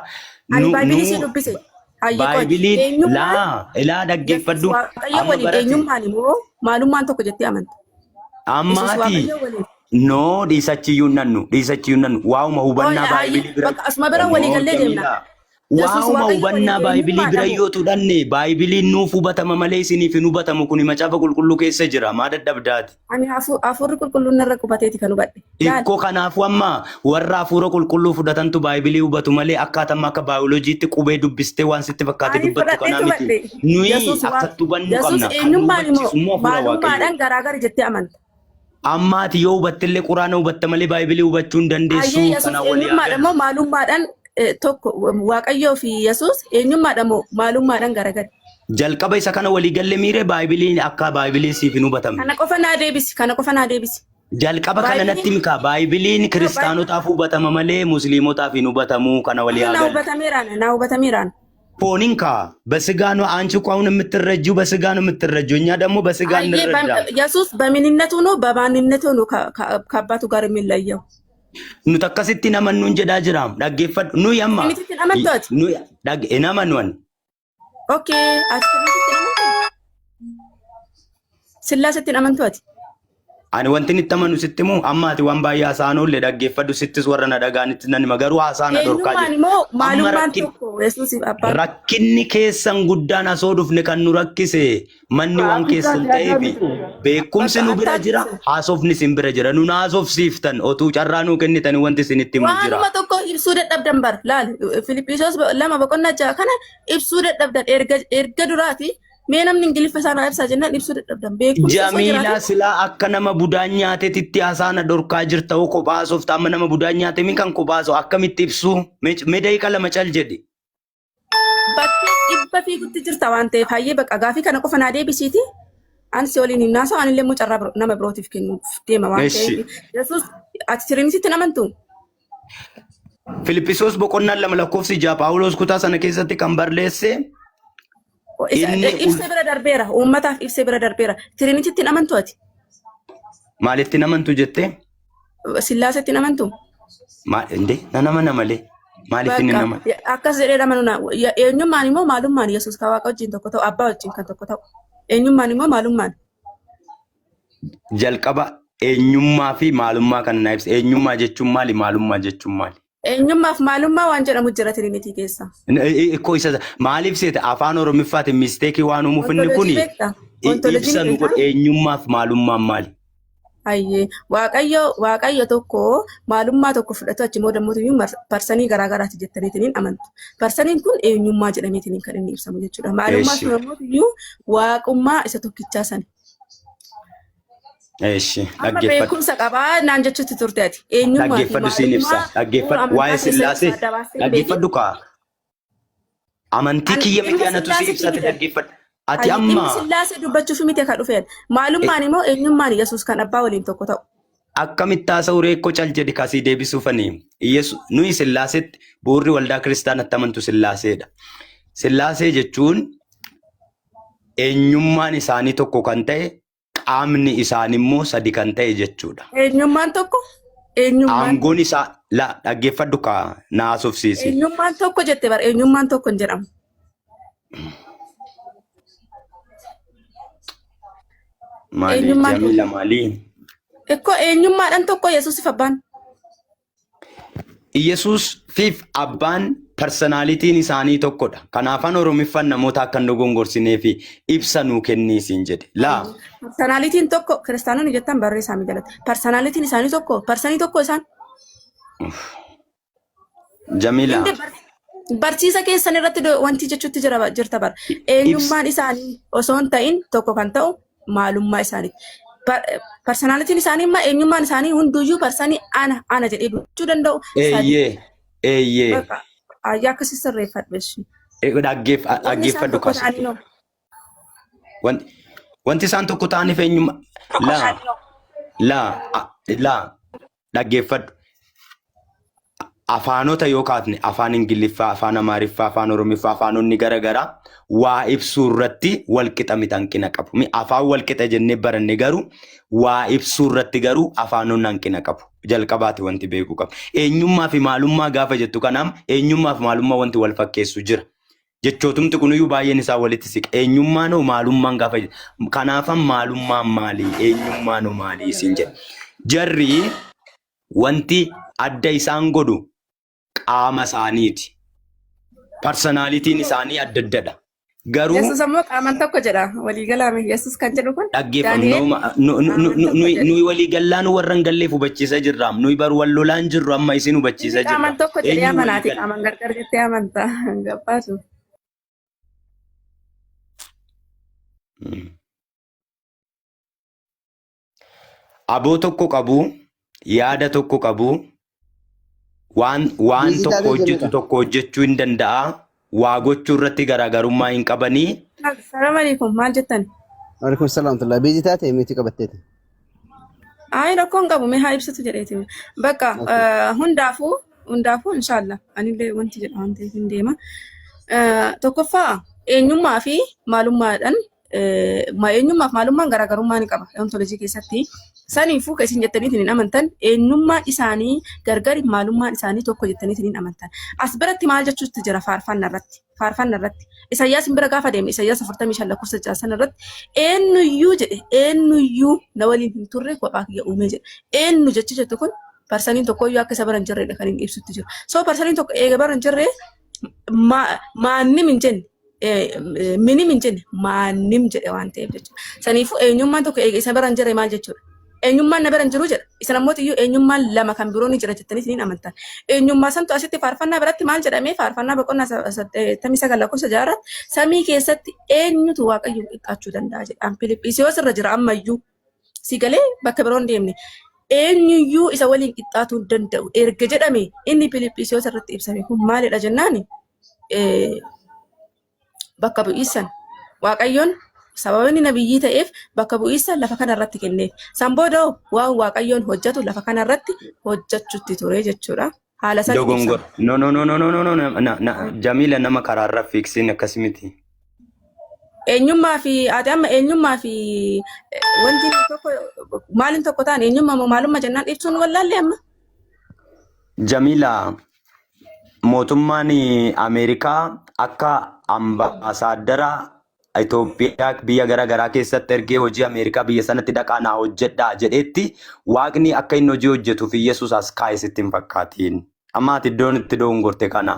Ani Nu baaybilii nu sii dubbise. Hayyee qoy. Baaybiliin Eenyummaan laa ilaa Yesuus dhaggeeffadhu Waaqayyo amma waliin barate eenyummaan immoo maalummaan tokko jettee amanta? Yesuus ammaati Waaqayyo waliin. No, dhiisachiyyuu nannu, dhiisachiyyuu nannu, waa'uma Qoy hubannaa hayyee baaybilii bira bakka asuma bira walii no gallee deemna. Jamiilaa Yesuus waa'uma Waaqayyo waliin hubannaa baaybilii eenyummaadha bira moo? yoo tudhanne baaybiliin nuuf hubatama malee isiniif hin hubatamu. Kuni macaafa qulqulluu keessa jira, maa dadhabdaati? Ani hafuurri qulqulluun narra qubateeti kan hubadhe. Laal. Ikkoo kanaafuu amma warra hafuura qulqulluu fudhatantu baaybilii hubatu malee akkaataa amma akka baayoloojiitti qubee dubbistee waan sitti fakkaate Ani dubbattu kanaa fudhadheetu miti. hubadhe. Nuyi Yesuus waa akkatti hubannu Yesuus qabna. Kan nu eenyummaan immoo hubachiisu immoo hafuura Waaqayyooti. maalummaadhaan garaagara jettee amanta? Amma ati yoo hubattellee quraana hubatta malee baaybilii hubachuu hin dandeessu. Hayyee Yesuus Kanaan walii haa eenyummaadha galu. moo maalummaadhaan tokko? Waaqayyoo fi Yesuus eenyummaadha moo maalummaadhaan garagari? Jalqaba isa kana walii galle miiree baaybiliin akka baaybiliin siif hin hubatamne. Kana qofa naa deebisi. Kana qofa naa deebisi. Jalqaba kana natti Baaybiliin mika baaybiliin kiristaanotaaf hubatama malee musliimotaaf hin hubatamu, kana walii Kun haa naa galu. hubatameeraan, naa hubatameeraan. Fooniin kaa በስጋ ነው። አንቺ እኮ አሁን የምትረጂው በስጋ ነው የምትረጂው፣ እኛ ደግሞ በስጋ አየ እንረዳም። ኢየሱስ በምንነቱ ነው በማንነቱ ነው ከአባቱ ጋር የሚለየው? Nuti akkasitti hin amannuun jedhaa jiraam. Dhaggeeffadhu. Nuyi amma Trinitiitti hin amantu ati? nuyi hin amanu ani. Okay, ati Trinitiitti hin amantu? Sillaasetti hin amantu ati? Ani wanti itti amanu sitti himu amma ati waan baay'ee haasa'an oolle dhaggeeffadhu sittis warra na dhaga'anitti nan hima garuu haasaa na dhorkaa Eenyummaan jira. immoo Amma maalummaan rakkin tokko Yesuusiif abbaan rakkinni keessan guddaan asoo dhufne kan nu rakkise manni waan keessan ta'eef beekumsi bakka nu bira jira attaatti haasofni isin bira jira nun haasofsiiftan otuu carraa nuu kennitanii wanti isin itti himu jira. waanuma tokko ibsuu dadhabdan bar laal Filiphisiyoos 2 boqonnaa 6 kana ibsuu dadhabdan erga duraati mee namni Ingiliffa isaan haa ibsaa jennaan ibsuu dadhabdan beekumsi osoo Jamiilaa jiraate silaa akka nama budaan nyaateetitti haasaana dhorkaa jirta hoo kophaa haasofta amma nama budaan nyaate min kan kophaa haasa'u akkamitti ibsuu mee daqiiqa 2 cal jedhi. Bakkee dhibba fiigutti jirta waan ta'eef hayyee bakka gaafii kana qofa naa deebisiiti. Ani si waliin hin haasa'u anillee immoo carraa nama birootiif kennuuf deema waan Eshi. ta'eef Yesuus ati Trinitiitti hin amantu? Filiphisiyoos boqonnaan 2 lakkoofsi 6 Phaawulos kutaa sana keessatti kan barreesse inni Ibsa bira darbeera uummataaf ibsa bira darbeera Trinitiitti hin amantu ati? Maalitti hin amantu jettee? Sillaasetti hin amantu? Maal inde nan amana malee maaliif inni Bakka nama akkas jedhee amanu na eenyummaan immoo maalummaan Yesuus kan Waaqa wajjin tokko ta'u abbaa wajjin kan tokko ta'u eenyummaan immoo maalummaan Jalqaba eenyummaa fi maalummaa kan na ibsa. Eenyummaa jechuun maali? Maalummaa jechuun maali? Eenyummaaf maalummaa waan jedhamu jira Trinity keessa. Ikkoo isa maaliif seete afaan Oromiffaatiin mistake waan uumuuf inni Ontology kuni beektaa? Ontology ni ibsa nu beektaa? godhe eenyummaaf maalummaan maali? Hayyee Waaqayyo tokko maalummaa tokko fudhatu achi immoo dammoo person garaa garaati jettaniitiin amantu. Personiin kun eenyummaa jedhameetiin kan inni ibsamu jechuudha. Maalummaa Eeshi. sun ammoo waaqummaa isa tokkichaa sana. Eeshi Amma dhaggeeffadhu. beekumsa qabaa naan jechuutti turte ati. Eenyummaa fi Dhaggeeffadhu siin ibsa. maalummaa bu'uura Dhaggeeffadhu amantaa waa'ee keessatti Sillaasee adda baastee hin beekin. dhaggeeffadhu kaa. Amantii Ani kiyya miti dhimma anatu si Sillaasee ibsate miti. dhaggeeffadhu. Ati Hayyee dhimma amma Sillaasee dubbachuuf miti kan dhufeen. Maalummaan immoo eenyummaan Yesuus kan abbaa waliin tokko ta'u. Akkamitti haasa'u reekkoo cal jedhi kasii deebisuufanii. Nuyi Sillaasetti bu'uurri waldaa kiristaanatti amantu Sillaaseedha. Sillaasee jechuun eenyummaan isaanii tokko kan ta'e qaamni isaanii immoo sadi kan ta'e jechuudha. Eenyummaan tokko eenyummaan Aangoon isaa la dhaggeeffadhu kaa na haasofsiisi. Eenyummaan tokko jette bara eenyummaan tokko hin jedhamu. Maali Eenyummaan tokko. Jamiila maali? Ikkoo eenyummaadhaan tokko Yesuusif abbaan. Iyyasuus fiif abbaan personalityn isaanii tokkodha. Kanaafan Oromiffaan namoota akka hin dogongorsinee fi ibsa nuu kenniisiin jedhe. Laa Personalityn tokko kiristaanonni jettan barreessaa mi jalatti. Personalityn isaanii tokko person tokko isaan. Jamiila Hindi barsiisa keessan irratti wanti jechuutti jira jirta bara. Ibsa Eenyummaan isaanii osoo hin ta'in tokko kan ta'u maalummaa isaaniiti. Personalityn isaanii immoo eenyummaan isaanii hunduyyuu person ana ana jedhee dubbachuu danda'u sadi. Eeyyee eeyyee. Bakka ayyaa akkasii sirreeffadhu jechuudha. Wanni Wanni isaan dhaggeeffadhu tokko kaasitti. ta'anii noo. Wanti isaan tokko ta'aniif eenyummaa laa laa laa dhaggeeffadhu. Afaanota yoo kaafne afaan Ingiliffaa, afaan Amaariffaa, afaan Oromiffaa, afaanonni garaagaraa waa ibsuu irratti walqixa miti hanqina qabu. Afaan walqixa jennee baranne garuu waa ibsuu irratti garuu afaanonni hanqina qabu. Jalqabaati wanti beekuu qabu. Eenyummaa fi maalummaa gaafa jettu kanaaf eenyummaa fi maalummaa wanti wal fakkeessu jira. Jechootumti kunuyyuu baay'een isaa walitti siqa. Eenyummaan hoo maalummaan gaafa jettu. Kanaafan maalummaan maali? Eenyummaan hoo maali? Isin jedha. Jarri wanti adda isaan godhu qaama isaaniiti. Personalityn isaanii adda addadha. Garuu Yesuus ammoo qaamaan tokko jedha. Walii galaame Yesuus kan jedhu kun dhaggeeffam Daani'el qaamaan tokko jedha. nuyi walii gallaan warra hin galleef hubachiisa jirraam. Nuyi bar wal lolaan jirru amma isin Inni hubachiisa jirra. qaamaan tokko jedhee Eenyu walii amanaati. gala? Qaamaan gargar jettee amantaa. Gabbaatu. Aboo tokko qabu, yaada tokko qabu, waan Biizii tokko taatee hojjetu jirudha. tokko hojjechuu hin danda'a. Waa gochuu irratti garaagarummaa hin qabanii. Salaam alaikum. Maal jettan? Waalaikum salaam tulaa. Busy taate miti qabatteeti. Ayi rakkoon qabu mee haa ibsatu jedheeti. Bakka hundaafuu hundaafuu inshallah anillee wanti jedha waan ta'eef hin deema. Tokkoffaa, eenyummaa fi maalummaadhaan, eenyummaa fi maalummaan garaagarummaa ni qaba ontology keessatti. Saniifuu kan isin jettaniitiin hin amantan, eenyummaan isaanii gargari, maalummaan isaanii tokko jettaniitiin hin amantan. As biratti maal jechuutti jira faarfanna irratti? Faarfanna irratti. Isayyaas hin bira gaafa deemne, Isayyaas 45 lakkoofsa 6 sana irratti eenyuyyuu jedhe, eenyuyyuu na waliin hin turre, kophaa kiyya uumee jedhe. Eenyu jechi jettu kun personiin tokkoyyuu akka isa bira hin jirredha kan inni ibsutti jiru. So personiin tokko eega bara hin jirre, ማንም hin jenne, ምንም hin jenne, ማንም jedhe waan ta'eef jechuudha. Saniifuu eenyummaan tokko eega isa bira hin jirre maal jechuudha? Eenyummaan na bira hin jiru jedha. Isin ammoo iyyuu eenyummaan lama kan biroo ni jira jettanii isiniin amantan. Eenyummaa santu asitti faarfannaa biratti maal jedhamee? Faarfannaa boqonnaa 89 lakkoofsa 6 irratti samii keessatti eenyutu Waaqayyoon qixxaachuu danda'a jedha. Filiphisiyoos irra jira ammayyuu. Si galee, bakka biroo hin deemne. Eenyuyyuu isa waliin qixxaatuu hin danda'u erga jedhame, inni Filiphisiyoos irratti ibsame kun maalidha jennaani, bakka bu'iisan Waaqayyoon sababa inni nabiyyii ta'eef bakka bu'iisa lafa kana irratti kenneef. San booda waan Waaqayyoon hojjetu lafa kana irratti hojjechuutti ture jechuudha. Haala saniin ibsama. Dogongora. No, no, no, no, no, no, no, na, na, Jamiila, nama karaarra fiiksiin akkas miti. Eenyummaa fi ati amma eenyummaa fi wanti tokko maaliin tokko ta'an, eenyummaa moo maalummaa jennaan ibsuun wallaallee amma. Jamiila, mootummaan Ameerikaa akka ambaasaadara Itoophiyaa biyya gara garaa keessatti ergee hojii Ameerikaa biyya sanatti dhaqaa naa hojjedhaa jedheetti, Waaqni akka inni hojii hojjetuuf Yesuus as kaa'e sitti hin fakkaatiin. Amma ati iddoon itti dogongorte kana.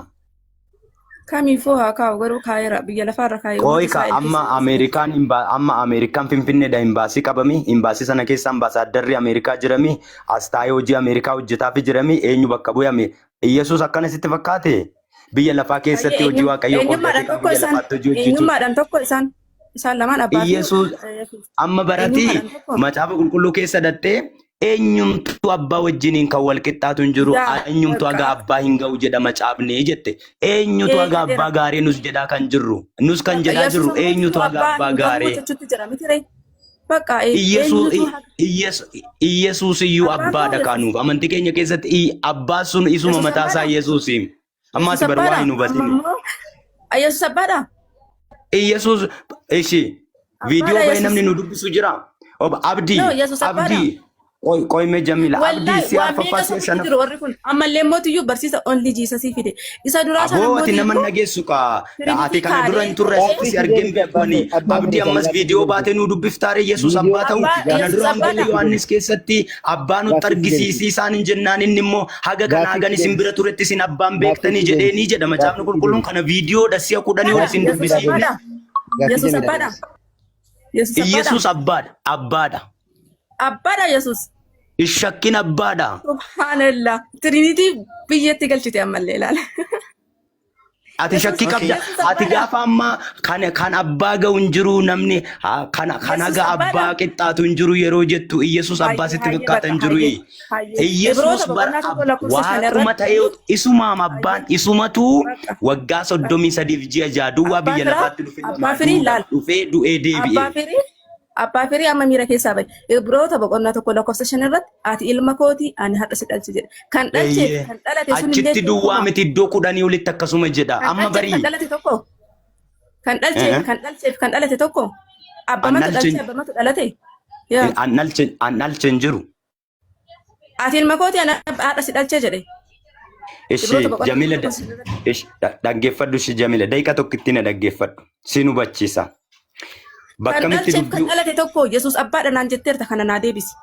Kamiifuu haa kaa'u, garuu kaa'eera, biyya lafaarra kaa'e uummata Qooyi ka Israa'el amma keessa. Ameerikaan amma Ameerikaan Finfinneedha imbaasii qabami. Imbaasii sana keessa ambaasaaddarri Ameerikaa jirami. As taa'ee hojii Ameerikaa hojjetaafi jirami. Eenyu bakka bu'ame? Yesuus akkana sitti fakkaate? Biyya lafaa keessatti hojii Waaqayyoo Eenyummaadhaan qooddatee kan tokko biyya isaan lafaatti hojii hojjetu. Eenyummaadhaan tokko isaan lamaan abbaa fi Yesuus amma baratii eenyummaadhaan tokko. Macaafa qulqulluu keessa dhattee eenyumtuu abbaa wajjiniin kan wal qixxaatu hin jiru, Yaa eenyumtuu haga bakka abbaa hin ga'u jedha macaafni jette. Eenyutu ee haga jedheera. abbaa gaaree nus jedhaa kan jirru, nus kan Bakka jedhaa Yesuus jirru ammoo eenyutu haga abbaa abbaa hin ga'u gaaree? jechuutti jira miti ree? Bakka Iyesuus eenyutu haga Iyesuus iyyuu abbaan abbaadha koo Yesuus kaanuuf amantii keenya keessatti abbaa sun isuma Yesuus mataa isaa abbaadha. Yesuusi. Amma Yesuus ati bar waa abbaadha. hin Amma hubatin. immoo Yesuus abbaadha. Iyesuus ishi viidiyoo Abbaadha bahee Yesuus. namni nu dubbisu jira. Ob Abdii No, Yesuus abbaadha. Abdii, qoy qoy mee Jamila, Abdii Wallahi si'a waan arfaffaa meeqa si'a sobutti shanaffaa. jiru warri kun. Ammallee mootiyyuu barsiisa only Jesus fide. Isa duraa sana Aboo, ati nama mootiyyuu nageessu kaa. Trinity Ati kana dura hin kaadee turre, asitti si Gaaffiitti argeen deebisi abbaa beekani. fedhe abbaa Abdii fedhe ammas gaaffiitti viidiyoo deebisi. baatee nuu dubbiftaare Yesuus Viidiyoo abbaa ta'u. Abbaa Kana Yesuus dura Wangeela abbaadha. Yohaannis keessatti abbaa nutti Gaaffiitti deebisi. argisiisii isaan hin jennaan, inni immoo haga kana Gaaffiitti hagan isin deebisi. bira turetti isin abbaan beektanii Gaaffiitti jedheenii deebisi. jedha macaafni Gaaffiitti qulqulluun deebisi. kana viidiyoodha si'a 10 ol isin Yesuus dubbisiifne. abbaadha. Gaaffii Yesuus Jamila abbaadha. deebisi. Yesuus abbaadha. Yesuus abbaadha. Abbaadha. Abbaadha Yesuus. Shakkin abbaadha. Subhaanallah. Trinity biyyatti galchite ammallee ilaala. Ati Yesuus shakkii qabda. Yesuus Ati abbaadha. gaafa ammaa kan abbaa ga'u hin jiru, namni kan Yesuus haga abbaa abbaadha. qixxaatu hin jiru yeroo jettu, Iyesuus abbaa Hayyee sitti hayyee fakkaata bakka hin jiru. hayyee hayyee. Iyesuus Ibroota bara boqonnaa 1 lakkoofsa 5 waaquma irratti ta'ee isumaam abbaan hayyee isumatu bakka waggaa 33f ji'a 6 duwwaa abbaa biyya firaa lafaatti dhufe, abbaa namaa firii duudhaaf laal dhufee du'ee deebi'e. Abbaa firii amma miira keessaa bahe. Ibroota boqonnaa 1 lakkoofsa 5 irratti ati ilma kooti, ani har'a si dhalche jedhe. Kan dhalchee fi Eeyyee. kan dhalate sun illee Achitti duwwaa tokkuma. miti, iddoo 10 olitti akkasuma jedha. Kan Amma dhalchee fi kan barii. dhalate tokko. Kan dhalchee fi kan dhalchee fi kan dhalate tokko. An Abbamatu dhalche dhalchee, abbamatu dhalate. Yaa. An dhalche hin jiru. Ati ilma kooti, ani haadha si dhalchee jedhe. Ishi Ibroota boqonnaa Jamila 1 lakkoofsa 5 irratti. Ishi dhaggeeffadhu, ishi Jamila, daqiiqa tokkitti na dhaggeeffadhu. Sin hubachiisa. Kan Bakkamitti dhalcheef kan dubbii dhalate tokko, Yesuus abbaadha naan jetteerta, kana naa deebisi.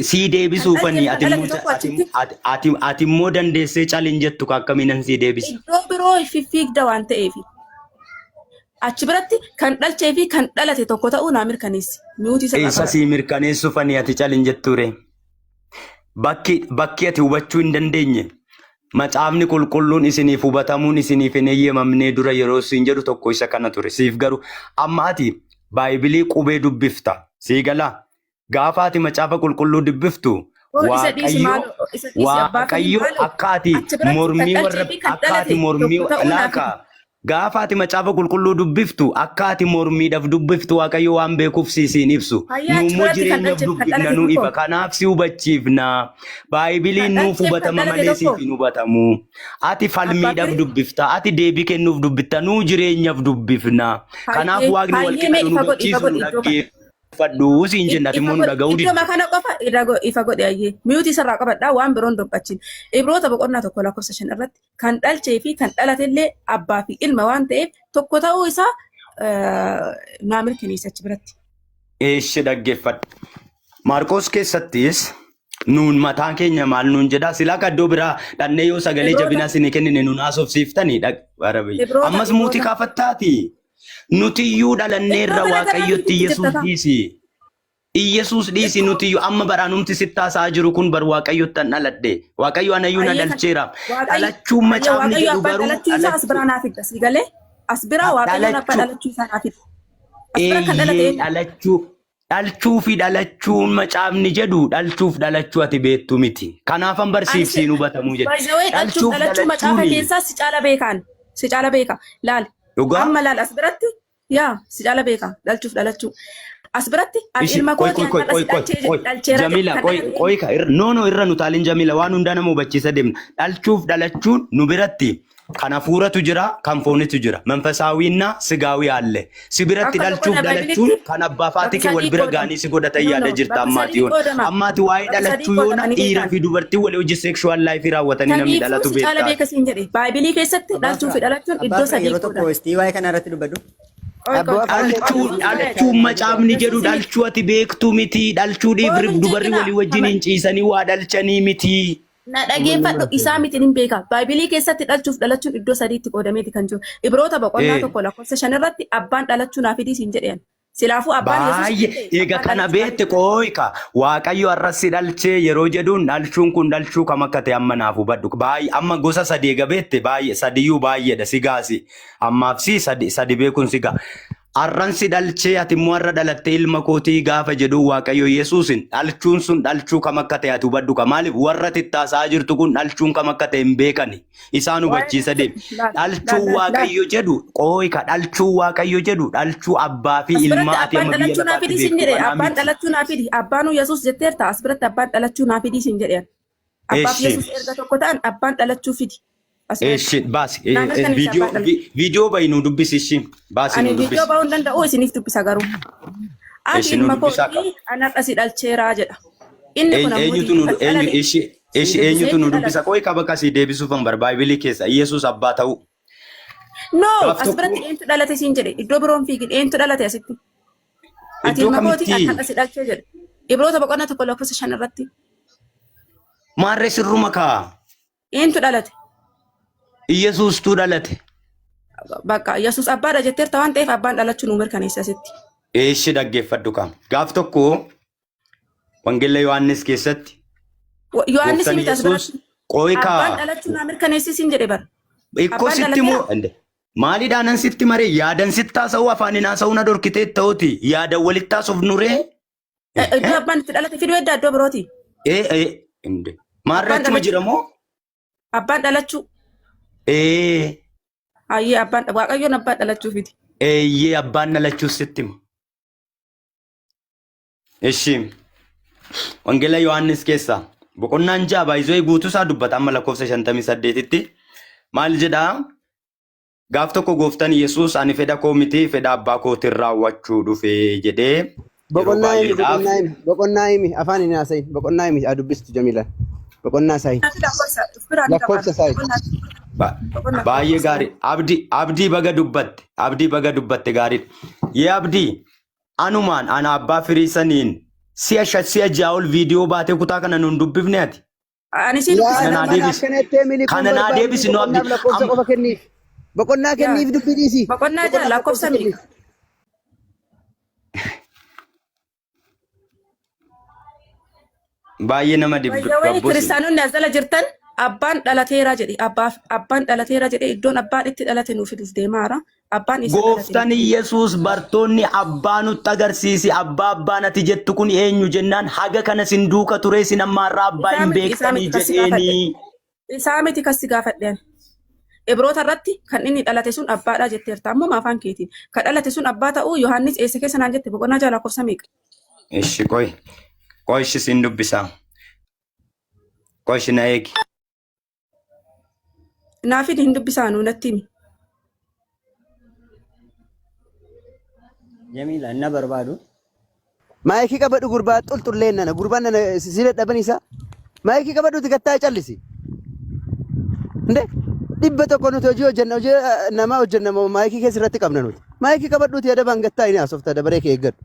Sii Kan deebisuufani dhalcheef kan ati dhalate immoo tokko ati achitti ati ati ati immoo dandeessee calin jettu ka akkamiinan sii deebisa. Iddoo biroo fiffiigda waan ta'eef. Achi biratti kan dhalchee fi kan dhalate tokko ta'uu naa mirkaneessi. Mute sirraa Eessa qabadha. sii mirkaneessuufani ati calin jetture? Bakki ati hubachuu hin dandeenye, macaafni qulqulluun isiniif hubatamuun isiniif hin eeyyamamnee dura yeroo siin jedhu tokko isa kana ture. Siif garuu amma ati baayibilii qubee dubbifta. Sii galaa? Gaafa ati macaafa qulqulluu dubbiftu Oo, isa dhiisi Waaqayyo maaloo, isa dhiisi abbaa firii Waaqayyo maaloo. akka ati Achi biratti kan mormii dhalchee warra fi kan akka ati dhalate mormii tokko ta'uu naaf laaka himi. Gaafa ati macaafa qulqulluu dubbiftu akka ati mormiidhaaf dubbiftu Waaqayyo waan beekuuf si siin ibsu. Hayyaa Nu achi immoo biratti kan jireenyaaf dhalche kan dubbifna dhalate nu tokko. ifa. Kanaaf si hubachiifna. Baaybiliin Kan nuuf dhalcheef kan hubatama dhalate malee tokko. siif hin hubatamu. Ati Abbaa falmiidhaaf firii. dubbifta. Ati deebii kennuuf dubbifta. Nuu jireenyaaf dubbifna. Kanaaf Hayyee Waaqni wal hayyee mee qixa nu ifa godhi ifa hubachiisu nu godhi iddoo kana. dhaggeeffadhu siin jenna. Ati Ifa immoo nu godhi dhaga'uu iddoo didde. kana qofa ifa godhi hayyee. Miyuutii sarraa qabadhaa waan biroon dubbachin. Ibroota boqonnaa 1 lakkoofsa 5 irratti kan dhalchee fi kan dhalatellee abbaa fi ilma waan ta'eef tokko ta'uu isaa naa mirkaneessa achi biratti. Eessi dhaggeeffadhu. Maarqos keessattis nuun mataan keenya maal nuun jedhaa silaa ka iddoo biraa dhannee yoo sagalee Ibroota jabinaa isinii kennine nuun haasofsiiftanii dhag- Ibroota Ammas muutii Ibroota kaafattaati. Nutiyyuu dhalanneerra Iddoo kana Waaqayyotti fiigitti Yesuus jirta kaa. dhiisi. Iyyasuus dhiisi Iddoo nutiyyuu amma baraanumti sitti haasa'aa jiru kun bar Waaqayyotti an dhaladhe. Waaqayyo anayyuu na hayyee kan dhalcheera. Waaqayyo Dhalachuun hayyee macaafni Waaqayyo jedhu abbaan garuu dhalachuu isaa as dhalachuu biraa naa fidda sii galee as biraa Waaqayyoon abbaa dhalachuu dhalachuu isaa naa fida. As bira kan dhalate eeyyee eenyu? dhalachuu dhalchuu fi dhalachuun macaafni jedhu dhalchuuf dhalachuu ati beektu miti. Kanaafan Ani barsiif si siin hubatamuu jedhe. by the way dhalchuuf Dhalchuuf dhalachuu macaafa dhalachuuni keessaa si caala beekaan si caala beeka laal dhugaa amma laal as biratti yaa si caala beeka dhalchuuf dhalachuu as biratti ani Ishi ilma qoy kooti qoy an qoy har'a qoy si qoy dhalchee qoy dhalcheera jedhe Jamila kan qoy dhalate qoy eenyu? ka irra no no irra nu taalin Jamila waan hundaa nama hubachiisa deemna dhalchuuf dhalachuun nu biratti kan hafuuratu jira kan foonitu jira manfasaawiinna sigaawii alle si biratti Akka dhalchuuf boqonnaa dhalachuun baaybilitti kan abbaa faati bakki kee wal sadii bira qoodama. gaanii si godhatan No yaada no jirta bakki ammaati sadii yoona qoodama. ammaati waa'ee Bakki sadii dhalachuu yoona qoodama ni dhiira beekaan. fi dubartii walii hojii sexual life raawwatanii namni Saniifuu dhalatu si caala beektaa beeka siin jedhe. Baaybilii keessatti Abbaa dhalchuu fi firaa dhalachuun abbaa iddoo firaa sadii yeroo tokko qoodama. istii waa'ee kana irratti dubbadhu. Qoy Abbaa qoy qoy afaan qoy dhalchuu yesuus malee. dhalchuun macaafni jedhu Yesuus miti. dhalchuu ati beektu miti dhalchuu dhiirri Qoon hin dubarri jeeqinaa. walii wajjin hin ciisanii waa dhalchanii miti. Na dhageeffadhu isaa miti hin beeka. Baaybilii keessatti dhalchuuf dhalachuun iddoo sadiitti qoodameeti kan jiru. Ibroota boqonnaa Eh, 1 lakkoofsa 5 irratti abbaan dhalachuu naa fidii siin jedheen. Silaafuu abbaan Yesuus Baay'ee hin ta'e eega abbaan kana dhalachuu naa beekte fidii. qooyka Waaqayyo har'as si dhalchee yeroo jedhuun dhalchuun kun dhalchuu kam akka ta'e amma naaf hubadhu. Baay'ee amma gosa sadii eega beekte baay'ee sadiyyuu baay'eedha si gaasi. Ammaaf si sadi sadi beekuun si ga'a. Har'an si dhalchee ati immoo har'a dhalattee ilma kootii gaafa jedhu Waaqayyo Yesuusin dhalchuun sun dhalchuu kam akka ta'e ati hubadhu ka maaliif warra tittaasaa jirtu kun dhalchuun kam akka ta'e hin beekani isaan Waa'ee hubachiisa dhalchuu deemi. laal laal Dhalchuu laal laal. Waaqayyo jedhu qooyka dhalchuu Waaqayyo jedhu dhalchuu abbaa fi As biratti ilmaa ati abbaan amma biyya dhalachuu naa lafaatti fidii siin beektu jedhe kanaa abbaan miti. dhalachuu naa fidi abbaanuu Yesuus jetteerta as biratti abbaan dhalachuu naa fidii siin jedhe. Abbaaf Eshi Yesuus erga tokko ta'an abbaan dhalachuu fidi. As biratti. eshi baasi Naa mirkaneessi viidiyoo abbaan dhalachuu. viidiyoo bahi nuu dubbisi ishi baasi Ani nuu viidiyoo dubbisi ba'uu hin danda'u isiniif dubbisa garuu. Ati eshi nuu ilma dubbisaa qaba. kootii an har'a si dhalcheeraa jedha. Inni kun ammoo Eenyutu nu kan eenyu dhalate ishi ishi eenyutu nu eenyu dubbisa dhalate? qoy qaba kasii deebisuuf an bar baaybilii keessa Yesuus abbaa ta'uu. No, Gaaf as tokko biratti eenyutu dhalate siin jedhe iddoo biroon fiigin eenyutu dhalate asitti. Ati iddoo ilma kootii an kamitti har'a si dhalchee jedhe. Ibroota boqonnaa 1 lakkoofsa 5 irratti maarree sirruma kaa eenyutu dhalate? Yesuustuu dhalate. Bakka Yesuus abbaadha jetteerta waan ta'eef abbaan dhalachuu nu mirkaneessa asitti. Eeshi dhaggeeffadhu qaama. Gaaf tokko Wangeela Yohaannis keessatti Yohaannis gooftaan miti as Yesuus biratti. qoy Abbaan kaa dhalachuu naa mirkaneessi siin jedhe bara. Ikkoo Abbaan sitti moo dhalateera. ande maaliidhaanan sitti maree yaadan sitti haasa'uu afaaniin haasa'uu na dhorkitee ta'uti yaadan walitti haasofnu ree Iddoo abbaan itti dhalate fiduu edda iddoo birooti. ee ee inde maarree Abbaan achuma dhalachuu. jira moo Abbaan dhalachuu. ee Ayyee abbaan waaqayyoon abbaan dhalachuu fidi. eeyyee abbaan dhalachuu sitti hima. Ishi Wangeela Yohaannis keessaa boqonnaan 6 baay'isoo guutuu isaa dubbata amma lakkoofsa 58tti maal jedhaa? Gaaf tokko gooftaan Yesuus ani fedha koo miti fedha abbaa kootiin raawwachuu dhufe jedhee yeroo Boqonnaa himi, baay'eedhaaf boqonnaa himi, boqonnaa himi, afaan hin haasayin, boqonnaa himi, haa dubbistu Jamiilaan. Boqonnaa isaa himi. Lakkoofsa biraan qaba. Lakkoofsa isaa himi. Boqonnaa baay'ee gaarii. Abdii abdii baga dubbatte abdii baga dubbatte gaariidha. Yee abdii anumaan ana abbaa firii saniin si'a shan si'a ja'a ol viidiyoo baatee kutaa kana nuun dubbifne ati. Ani sii Yaa dubbisa Kana naa nama deebisi. akkana jettee miliquun Kana naa barbaadni deebisi nu boqonnaaf abdi. lakkoofsa Amma qofa kenniif. Boqonnaa Yaa. kenniif dubbii dhiisi. Boqonnaa 6 Boqonnaaf lakkoofsa lakkoofsa meeqa? kenniif. baay'ee nama dibdu Wayyawee gabbosi. kiristaanonni as jala jirtan abbaan dhalateera jedhe abbaaf abbaan dhalateera jedhe iddoon abbaan itti dhalate nuuf fiduuf deemaara. Abbaan isa dhalate Gooftaan Yesuus bartoonni abbaa nutti agarsiisi abbaa abbaan ati jettu kun eenyu jennaan haga kana sin duuka ture sin amma har'a abbaa Isaa hin miti isaa beektanii miti kan si gaafadhe. jedheeni. Isaa miti kan si gaafadhe ani. Ibroota irratti kan inni dhalate sun abbaadha jetteerta. Ammuma afaan keetiin. Kan dhalate sun abbaa ta'uu Yohaannis eessa keessa naan jette boqonnaa 6 lakkoofsa meeqa? Ishi qoy. Qoy ishi siin dubbisaa. Qoy ishi na eegi. Naafid hin dubbisaanu natti himi. Jamiila na barbaadu. Maayikii qabadhu gurbaa xulxulleen nana gurbaan nana si dadhaban isaa. Maayikii qabadhuuti gattaa callisi. Nde 100 nuti hojii hojjenna hojii namaa hojjenna moo maayikii keessa irratti qabna nuti. Maayikii qabadhuuti adabaan gattaa inni haasofta dabaree kee eeggadhu.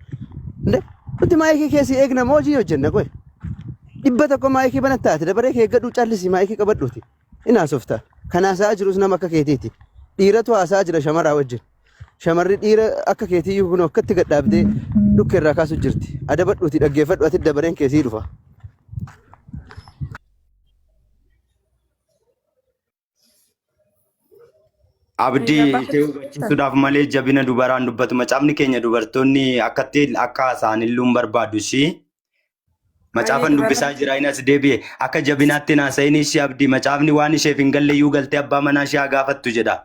Nde nuti maayikii keessi eegna moo hojii hojjenna qoy. 100 maayikii banattaati dabaree kee eeggadhu callisi maayikii qabadhuuti. Inni haasofta. Kan haasa'aa jirus nama akka keetiiti. Dhiiratu haasa'aa jira shamaraa wajjin. Shamarri dhiira akka keetiiyyuu kun akkatti gad dhaabdee dhukke irraa kaasu jirti. Adabadhuuti dhaggeeffadhu ati dabareen kee sii dhufa. Abdii Abbaa ishee hubachiisuudhaaf malee jabina dubaraan dubbatu. Macaafni keenya dubartoonni akkatti akka haasa'an illuu hin barbaadu ishii. Macaafan dubbisaa jira inni as deebi'e. Akka jabinaatti hin haasa'in ishii abdii. Macaafni waan isheef hin galle iyyuu galtee abbaa manaa ishee haa gaafattu jedha.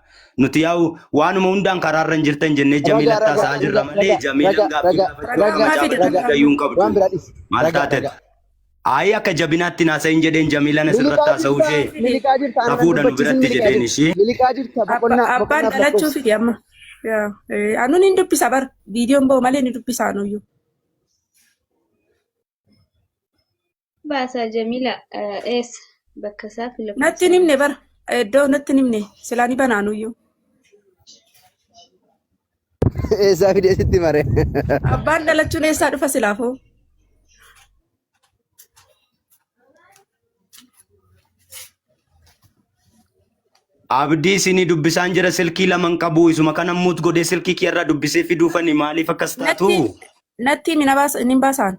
Nuti yaa'u waanuma hundaan karaarra hin jirtan jennee Ragaa Jamiilatti ragaa haasa'aa jirra ragaa malee ragaa Jamiilan ragaa gaaffii ragaa gaafachuudhaaf Ragaa ragaa maa fide macaafa ragaa ragaa dubbisuu hin waan qabdu. biraa dhisi Maal ragaa taatet? ragaa. Ayi akka jabinaatti hin haasa'in jedheen Jamiilan asirratti Miliqaa haasa'uu jirta ishee miliqaa jirta ana nan safuudha nu dubbachiisin biratti miliqaa jedheen jirta ishee. miliqaa jirta boqonnaa Abbaan boqonnaaf dhalachuu lakkoofsa. fide amma. Yaa, Anuun hin dubbisa bar. Viidiyoon ba'u malee ni dubbisa anuyyuu. Baasaa Jamila eessa? Bakka isaa fi Natti lakkoofsa hin himne bar. Iddoo natti hin himne. Silaa ni bana anuyyuu. Eessaa fidee sitti mare. Abbaan dhalachuun eessaa dhufa silaafuu? Abdii isinii dubbisaan jira silkii laman qabu isuma kana muut godhee silkii kiyya irraa dubbisee fiduufani maaliif akkas taatu? Natti natti himi na baasa inni hin baasaan.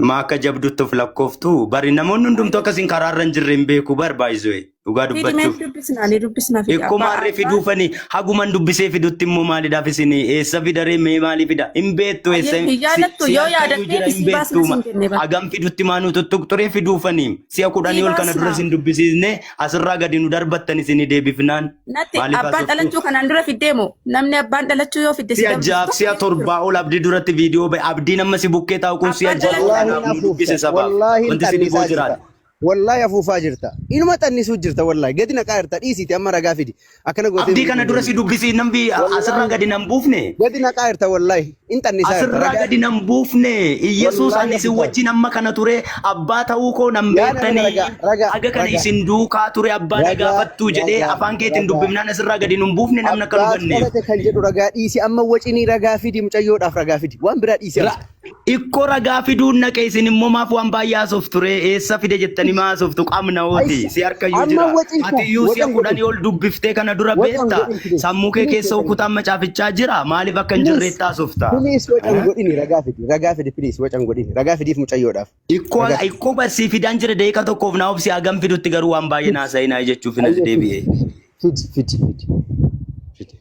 Maa akka jabdutti of lakkooftu bari namoonni hundumtuu akkasiin karaarra hin jirre hin beeku bar baay'isee dhugaa Fidi mee dubbachuuf. dubbisnaa ni dubbisna fidi Ikkuma abbaa harree abbaa fiduufani haguman dubbisee fidutti immoo maaliidhaaf isin eessa fidaree mee maalii fida hin beektu eessa Hin si yaadattu si yoo harkayyuu yaadattee jira hin sii baasna beektuuma siin jenne bara. hagam fidutti maa nu tuttuqxuree fiduufani si'a Sii 10 ol kana dura baasna. isin dubbisiisne asirraa gadi nu darbattan isin deebifnaan Natti maaliif abbaan haasoftu? dhalachuu kanaan dura fiddee moo namni abbaan dhalachuu yoo fidde si Si'a dambisu ja'aaf tokko si'a hin jiru. torbaa ol abdii duratti viidiyoo ba'e abdiin amma si bukkee taa'u kun si'a Abbaan ja'a ol dhalachuu Wallaahi kanaaf nu afuufta. dubbise sabaaf Wallaahi wanti si dhiboo xannisaa jirta. jiraate. Wallaahi afuufaa jirta. Inuma xannisuu jirta wallaahi. Gadi naqaa jirta. Dhiisiiti amma ragaa fidi. Akkana gootee Abdii kana dura si dubbisi namni asirraa Wallaahi gadi nan buufne. gadi naqaa jirta wallaahi. In xannisaa jirta. Asirraa Ragaa gadi nan buufne. Iyyasuus wallaahi ani isin afuufaa jirta. wajjin amma kana ture abbaa ta'uu koo nan Yaa nama beektanii ragaa ragaa haga kana ragaa isin duukaa ture abbaa na ragaa gaafattu jedhee ragaa afaan keetiin ragaa dubbifnaan asirraa gadi nun buufne namni akka nu abbaatu ganneef. dhalate kan jedhu ragaa dhiisi amma wacinii ragaa fidi mucayyoodhaaf ragaa fidi waan biraa dhiisi amma. Ikkoo ragaa fiduun naqe isin immoo maaf waan baay'ee haasoftu ree eessa fide jettanii maa haasoftu qabna hooti Aisha si harkayyuu amma jira wacin ati ka iyyuu si'a wacan 10 godhin ol dubbiftee kana dura wacan beekta godhin please sammuu kee please keessa wacan godhin kutaan macaafichaa jira maaliif akka hin please jirreetti haasofta please wacan godhini ragaa fidi ragaa fidi please wacan godhini ragaa fidiif mucayyoodhaaf Ikkoo ragaa fidi ikkoo barsii fidaan jira daqiiqa tokkoof naa obsi hagam fidutti garuu waan baay'ee fidi naa sa'inaa jechuuf hin as ayyee fidi deebi'e. fidi fidi fidi fidi.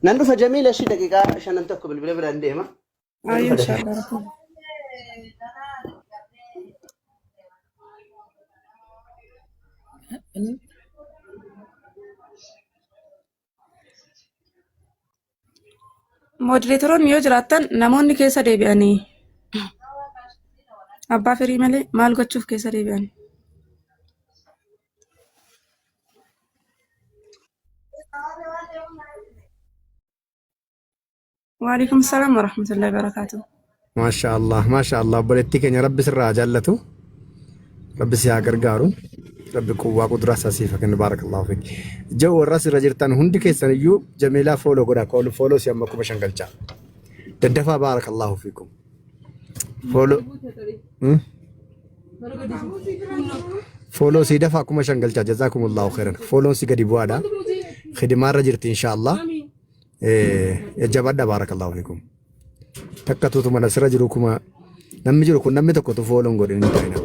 Nan dhufa Jamiila ishii daqiiqaa shanan tokko bilbila biraan deema. Nan Ayyo dhufa dafee. inshallah. Moderatoroonni yoo jiraattan namoonni keessa deebi'anii abbaa firii malee maal gochuuf keessa deebi'an? Waalaikum salaam warahmatullahi wabarakatuh. Maasha Allah, maasha Allah. Obboleettii keenya Rabbi sirraa haa jaallatu. Rabbi si haa gargaaru. Rabbi quwwaa quduraa isaa siif haa kennu. Baarakallahu fiik. Ijoo warra asirra jirtan hundi keessan iyyuu Jamiilaa fooloo godhaa. Koolu fooloo si amma 5000 galchaa. Daddafaa baarakallahu fiikum. Fooloo. Hmm? Fooloo si dafaa 5000 galchaa. Jazaakumullahu khairan. Fooloon si gadi bu'aadha. Khidimaarra jirti insha Allah. Jajjabaadhaa baarakallahu fiikum. Takka tuutu mana sirra jiru kuma namni jiru kun namni tokko tu fooloon godhin hin ta'ina.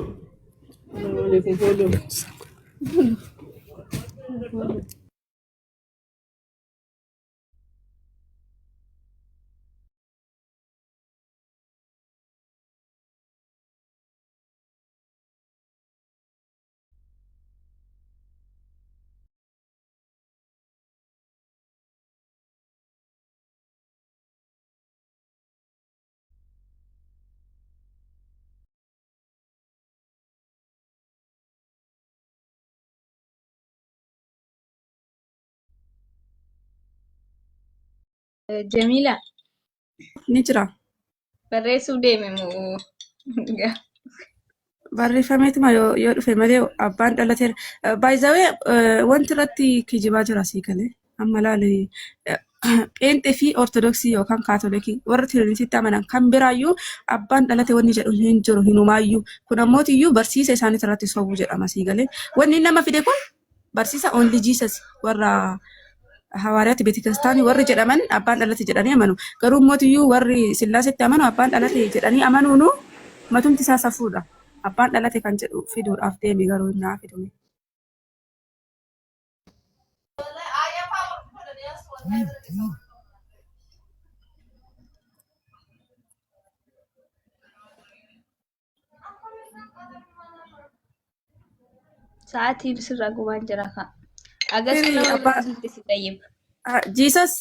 Jamiila Ni jira. barreessuuf deeme moo? Barreeffameetuma yoo dhufe malee abbaan dhalateera. Baay'izawee wanti irratti kijibaa jira sii galee. Amma laali pheenxee fi ortodoksii yookaan kaatolikii warra tiriinitiitti amanan kan biraayyuu abbaan dhalate wanni jedhu hin jiru hinumaayyuu. Kun ammootiyyuu barsiisa isaanii irratti sobuu jedhama sii galee. Wanni nama fide kun barsiisa only Jesus warra hawaariyaatti beetikiristaanii warri jedhaman abbaan dhalate jedhanii amanu. Garuu mootiyyuu warri sillaasetti amanu abbaan dhalate jedhanii amanuunu matumti isaa safuudha. Abbaan dhalate kan jedhu fiduudhaaf deemi garuu hin naa fidume. Sa'aatiin sirraa gubaan jira kaa. Agas Firii nama abbaa dubbisutti si tayyib. Jesus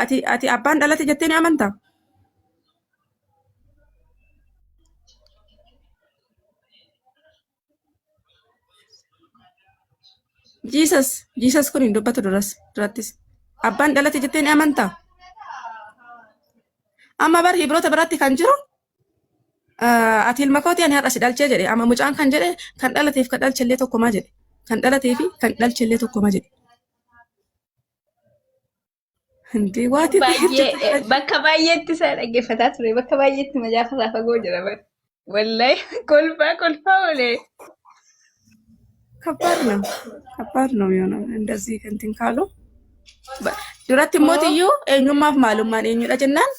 ati abbaan dhalate jettee ni amantaa? Jesus kun hin dubbatu duras durattis. Abbaan dhalate jettee ni amantaa? Amma bar Hibroota biratti kan jiru ati ilma kooti ani har'a si dhalchee jedhe. Amma mucaan kan jedhe kan dhalateef kan dhalchellee tokkumaa jedhe. Kan dhalatee fi kan dhalchellee tokkumaa jedhe. Hindi waati Baay'ee bakka baay'eetti isaa dhaggeeffataa ture. Bakka baay'eetti macaafa isaa fagoo jira bara. Wallahi kolfaa kolfaa oolee. ከባድ ነው ከባድ ነው የሚሆነው እንደዚህ እንትን ካሉ duratti immoo tiyyuu eenyummaaf maalummaan eenyudha jennaan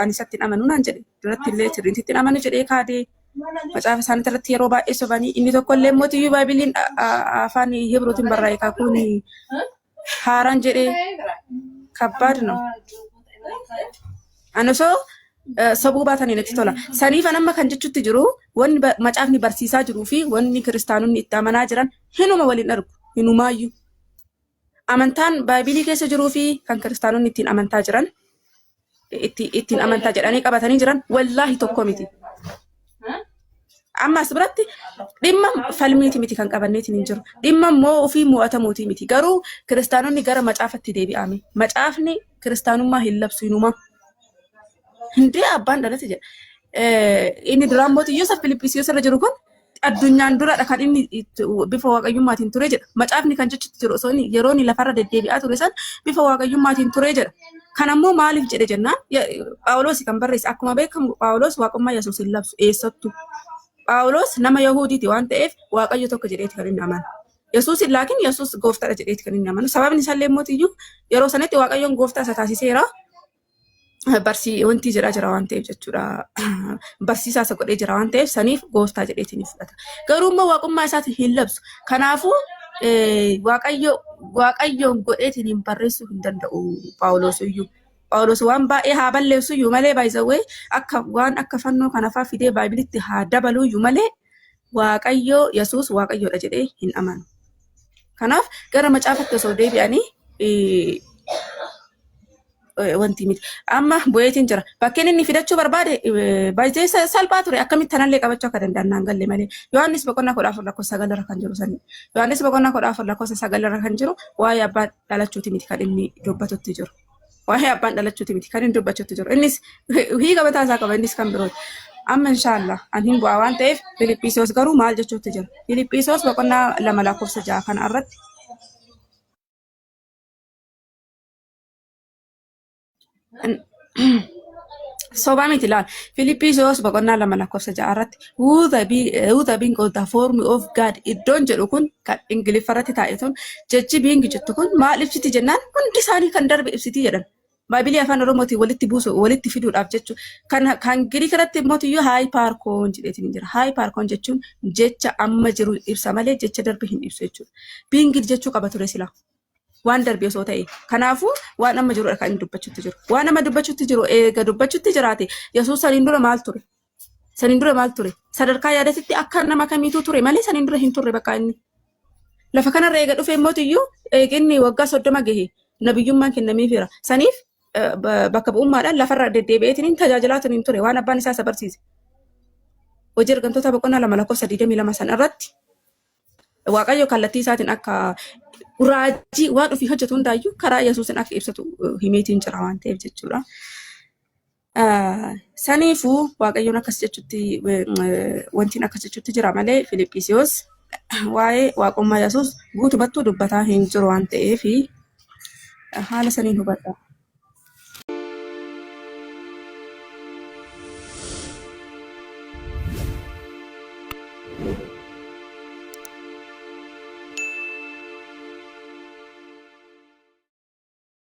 ani isatti hin amanu naan jedhe duratti illee sirriitti hin amanu jedhee kaadee macaafa isaanii irratti yeroo baay'ee sobanii inni tokko illee immoo tiyyuu baaybiliin afaan Hibruutiin barraa'e kakuun haaraan jedhee ከባድ ነው. Ani osoo sobuu baatanii natti tola. Saniifan amma kan jechutti jiru wanni macaafni barsiisaa jiruu fi wanni kiristaanonni itti amanaa jiran hinuma waliin argu. Hinumaayyuu. Amantaan baaybilii keessa jiruu fi kan kiristaanonni ittiin amantaa jiran ittiin amantaa jedhanii qabatanii jiran wallaahi tokko miti. Amma as biratti dhimma falmiiti miti kan qabanneetiin hin jiru. Dhimma immoo ofii mo'atamuuti miti. Garuu kiristaanonni gara macaafatti deebi'ame. Macaafni kiristaanummaa hin labsu hinuma. Hindee abbaan dhalate jedha. Inni duraan mootiyyuu isa Filiphisiyoos irra jiru kun addunyaan duradha kan inni bifa waaqayyummaatiin ture jedha. Macaafni kan jechutti jiru osoo inni yeroo inni lafarra deddeebi'aa ture san bifa waaqayyummaatiin ture jedha. Kan ammoo maaliif jedhe jennaan Phaawulos kan barreesse akkuma beekamu Phaawulos waaqummaa Yesuus hin labsu eessattu. Phaawulos nama Yahudiiti waan ta'eef Waaqayyo tokko jedheeti kan inni amanu. Yesuus laakiin Yesuus gooftaadha jedheeti kan inni amanu. Sababni isaallee mootiyyuu yeroo sanatti Waaqayyoon gooftaa isa taasiseera. Barsii wanti jedhaa jira waan ta'eef jechuudha. Barsiisaa isa godhee jira waan ta'eef saniif gooftaa jedheeti ni fudhata. Garuu immoo waaqummaa isaatiin hin labsu. Kanaafuu Waaqayyo Waaqayyoon godheetiin hin barreessuu hin danda'u Phaawulos iyyuu. Phaawulos waan baay'ee haa balleessu iyyuu malee baay'isawwee akka waan akka fannoo kana fa'aa fidee baaybilitti haa dabaluu iyyuu malee Waaqayyo Yesuus Waaqayyoodha jedhee hin amanu. Kanaaf gara macaafatti osoo deebi'anii wanti miti. Amma bu'eetiin jira. Bakkeen inni fidachuu barbaade baay'ee salphaa ture. Akkamitti tanallee qabachuu akka danda'an naan galle malee. Yohaannis boqonnaa 14 lakkoofsa 9 irra kan jiru sani. Yohaannis boqonnaa 14 lakkoofsa 9 irra kan jiru waa'ee abbaa dhalachuuti miti kan inni dubbatutti jiru. Waa'ee abbaan dhalachuuti miti kan inni dubbachuutti jiru. Innis hiika mataa isaa qaba innis kan birooti. Amma inshaallah an hin bu'aa waan ta'eef Filiphisiyoos garuu maal jechuutti jira. Filiphisiyoos boqonnaa 2 lakkoofsa 6 kana irratti Sobaa miti laal. Filiphisiyoos boqonnaa 2 lakkoofsa 6 irratti who the being of the form of God iddoon jedhu kun kan Ingiliffa irratti taa'e tun jechi being jettu kun maal ibsiti jennaan hundi isaanii kan darbe ibsiti jedhan. Baaybilii afaan Oromootiin walitti buusu walitti fiduudhaaf jechu kan Giriik irratti immoo iyyuu hyparkon jedheetiin jira. Hyparkon jechuun jecha amma jiru ibsa malee jecha darbe hin ibsu jechuudha. Being jechuu qaba ture sila. Waan darbe osoo ta'e. Kanaafuu waan amma jirudha kan inni dubbachuutti jiru. Waan amma dubbachuutti jiru eega dubbachuutti jiraate Yesuus saniin dura maal ture? Saniin dura maal ture? Sadarkaa yaadatitti akka nama kamiituu ture malee saniin dura hin turre bakka inni. Lafa kanarra eega dhufe immoo iyyuu eega inni waggaa 30 gahe nabiyyummaan kennameefira. Saniif bakka bu'ummaadhaan lafarra deddeebi'eetiin tajaajilaa hin ture waan abbaan isaa isa barsiise. Hojii ergamtoota boqonnaa 2 lakkoofsa 22 san irratti Waaqayyo kallattii isaatiin akka raajii waan ofii hojjetu hundaayyuu karaa Yesuusin akka ibsatu himeetiin jira waan ta'eef jechuudha. Saniifuu Waaqayyoon akkas jechutti wantiin akkas jechutti jira malee Filiphisiyoos waa'ee waaqummaa Yesuus guutumattuu dubbataa hin jiru waan ta'eef haala saniin hubadha.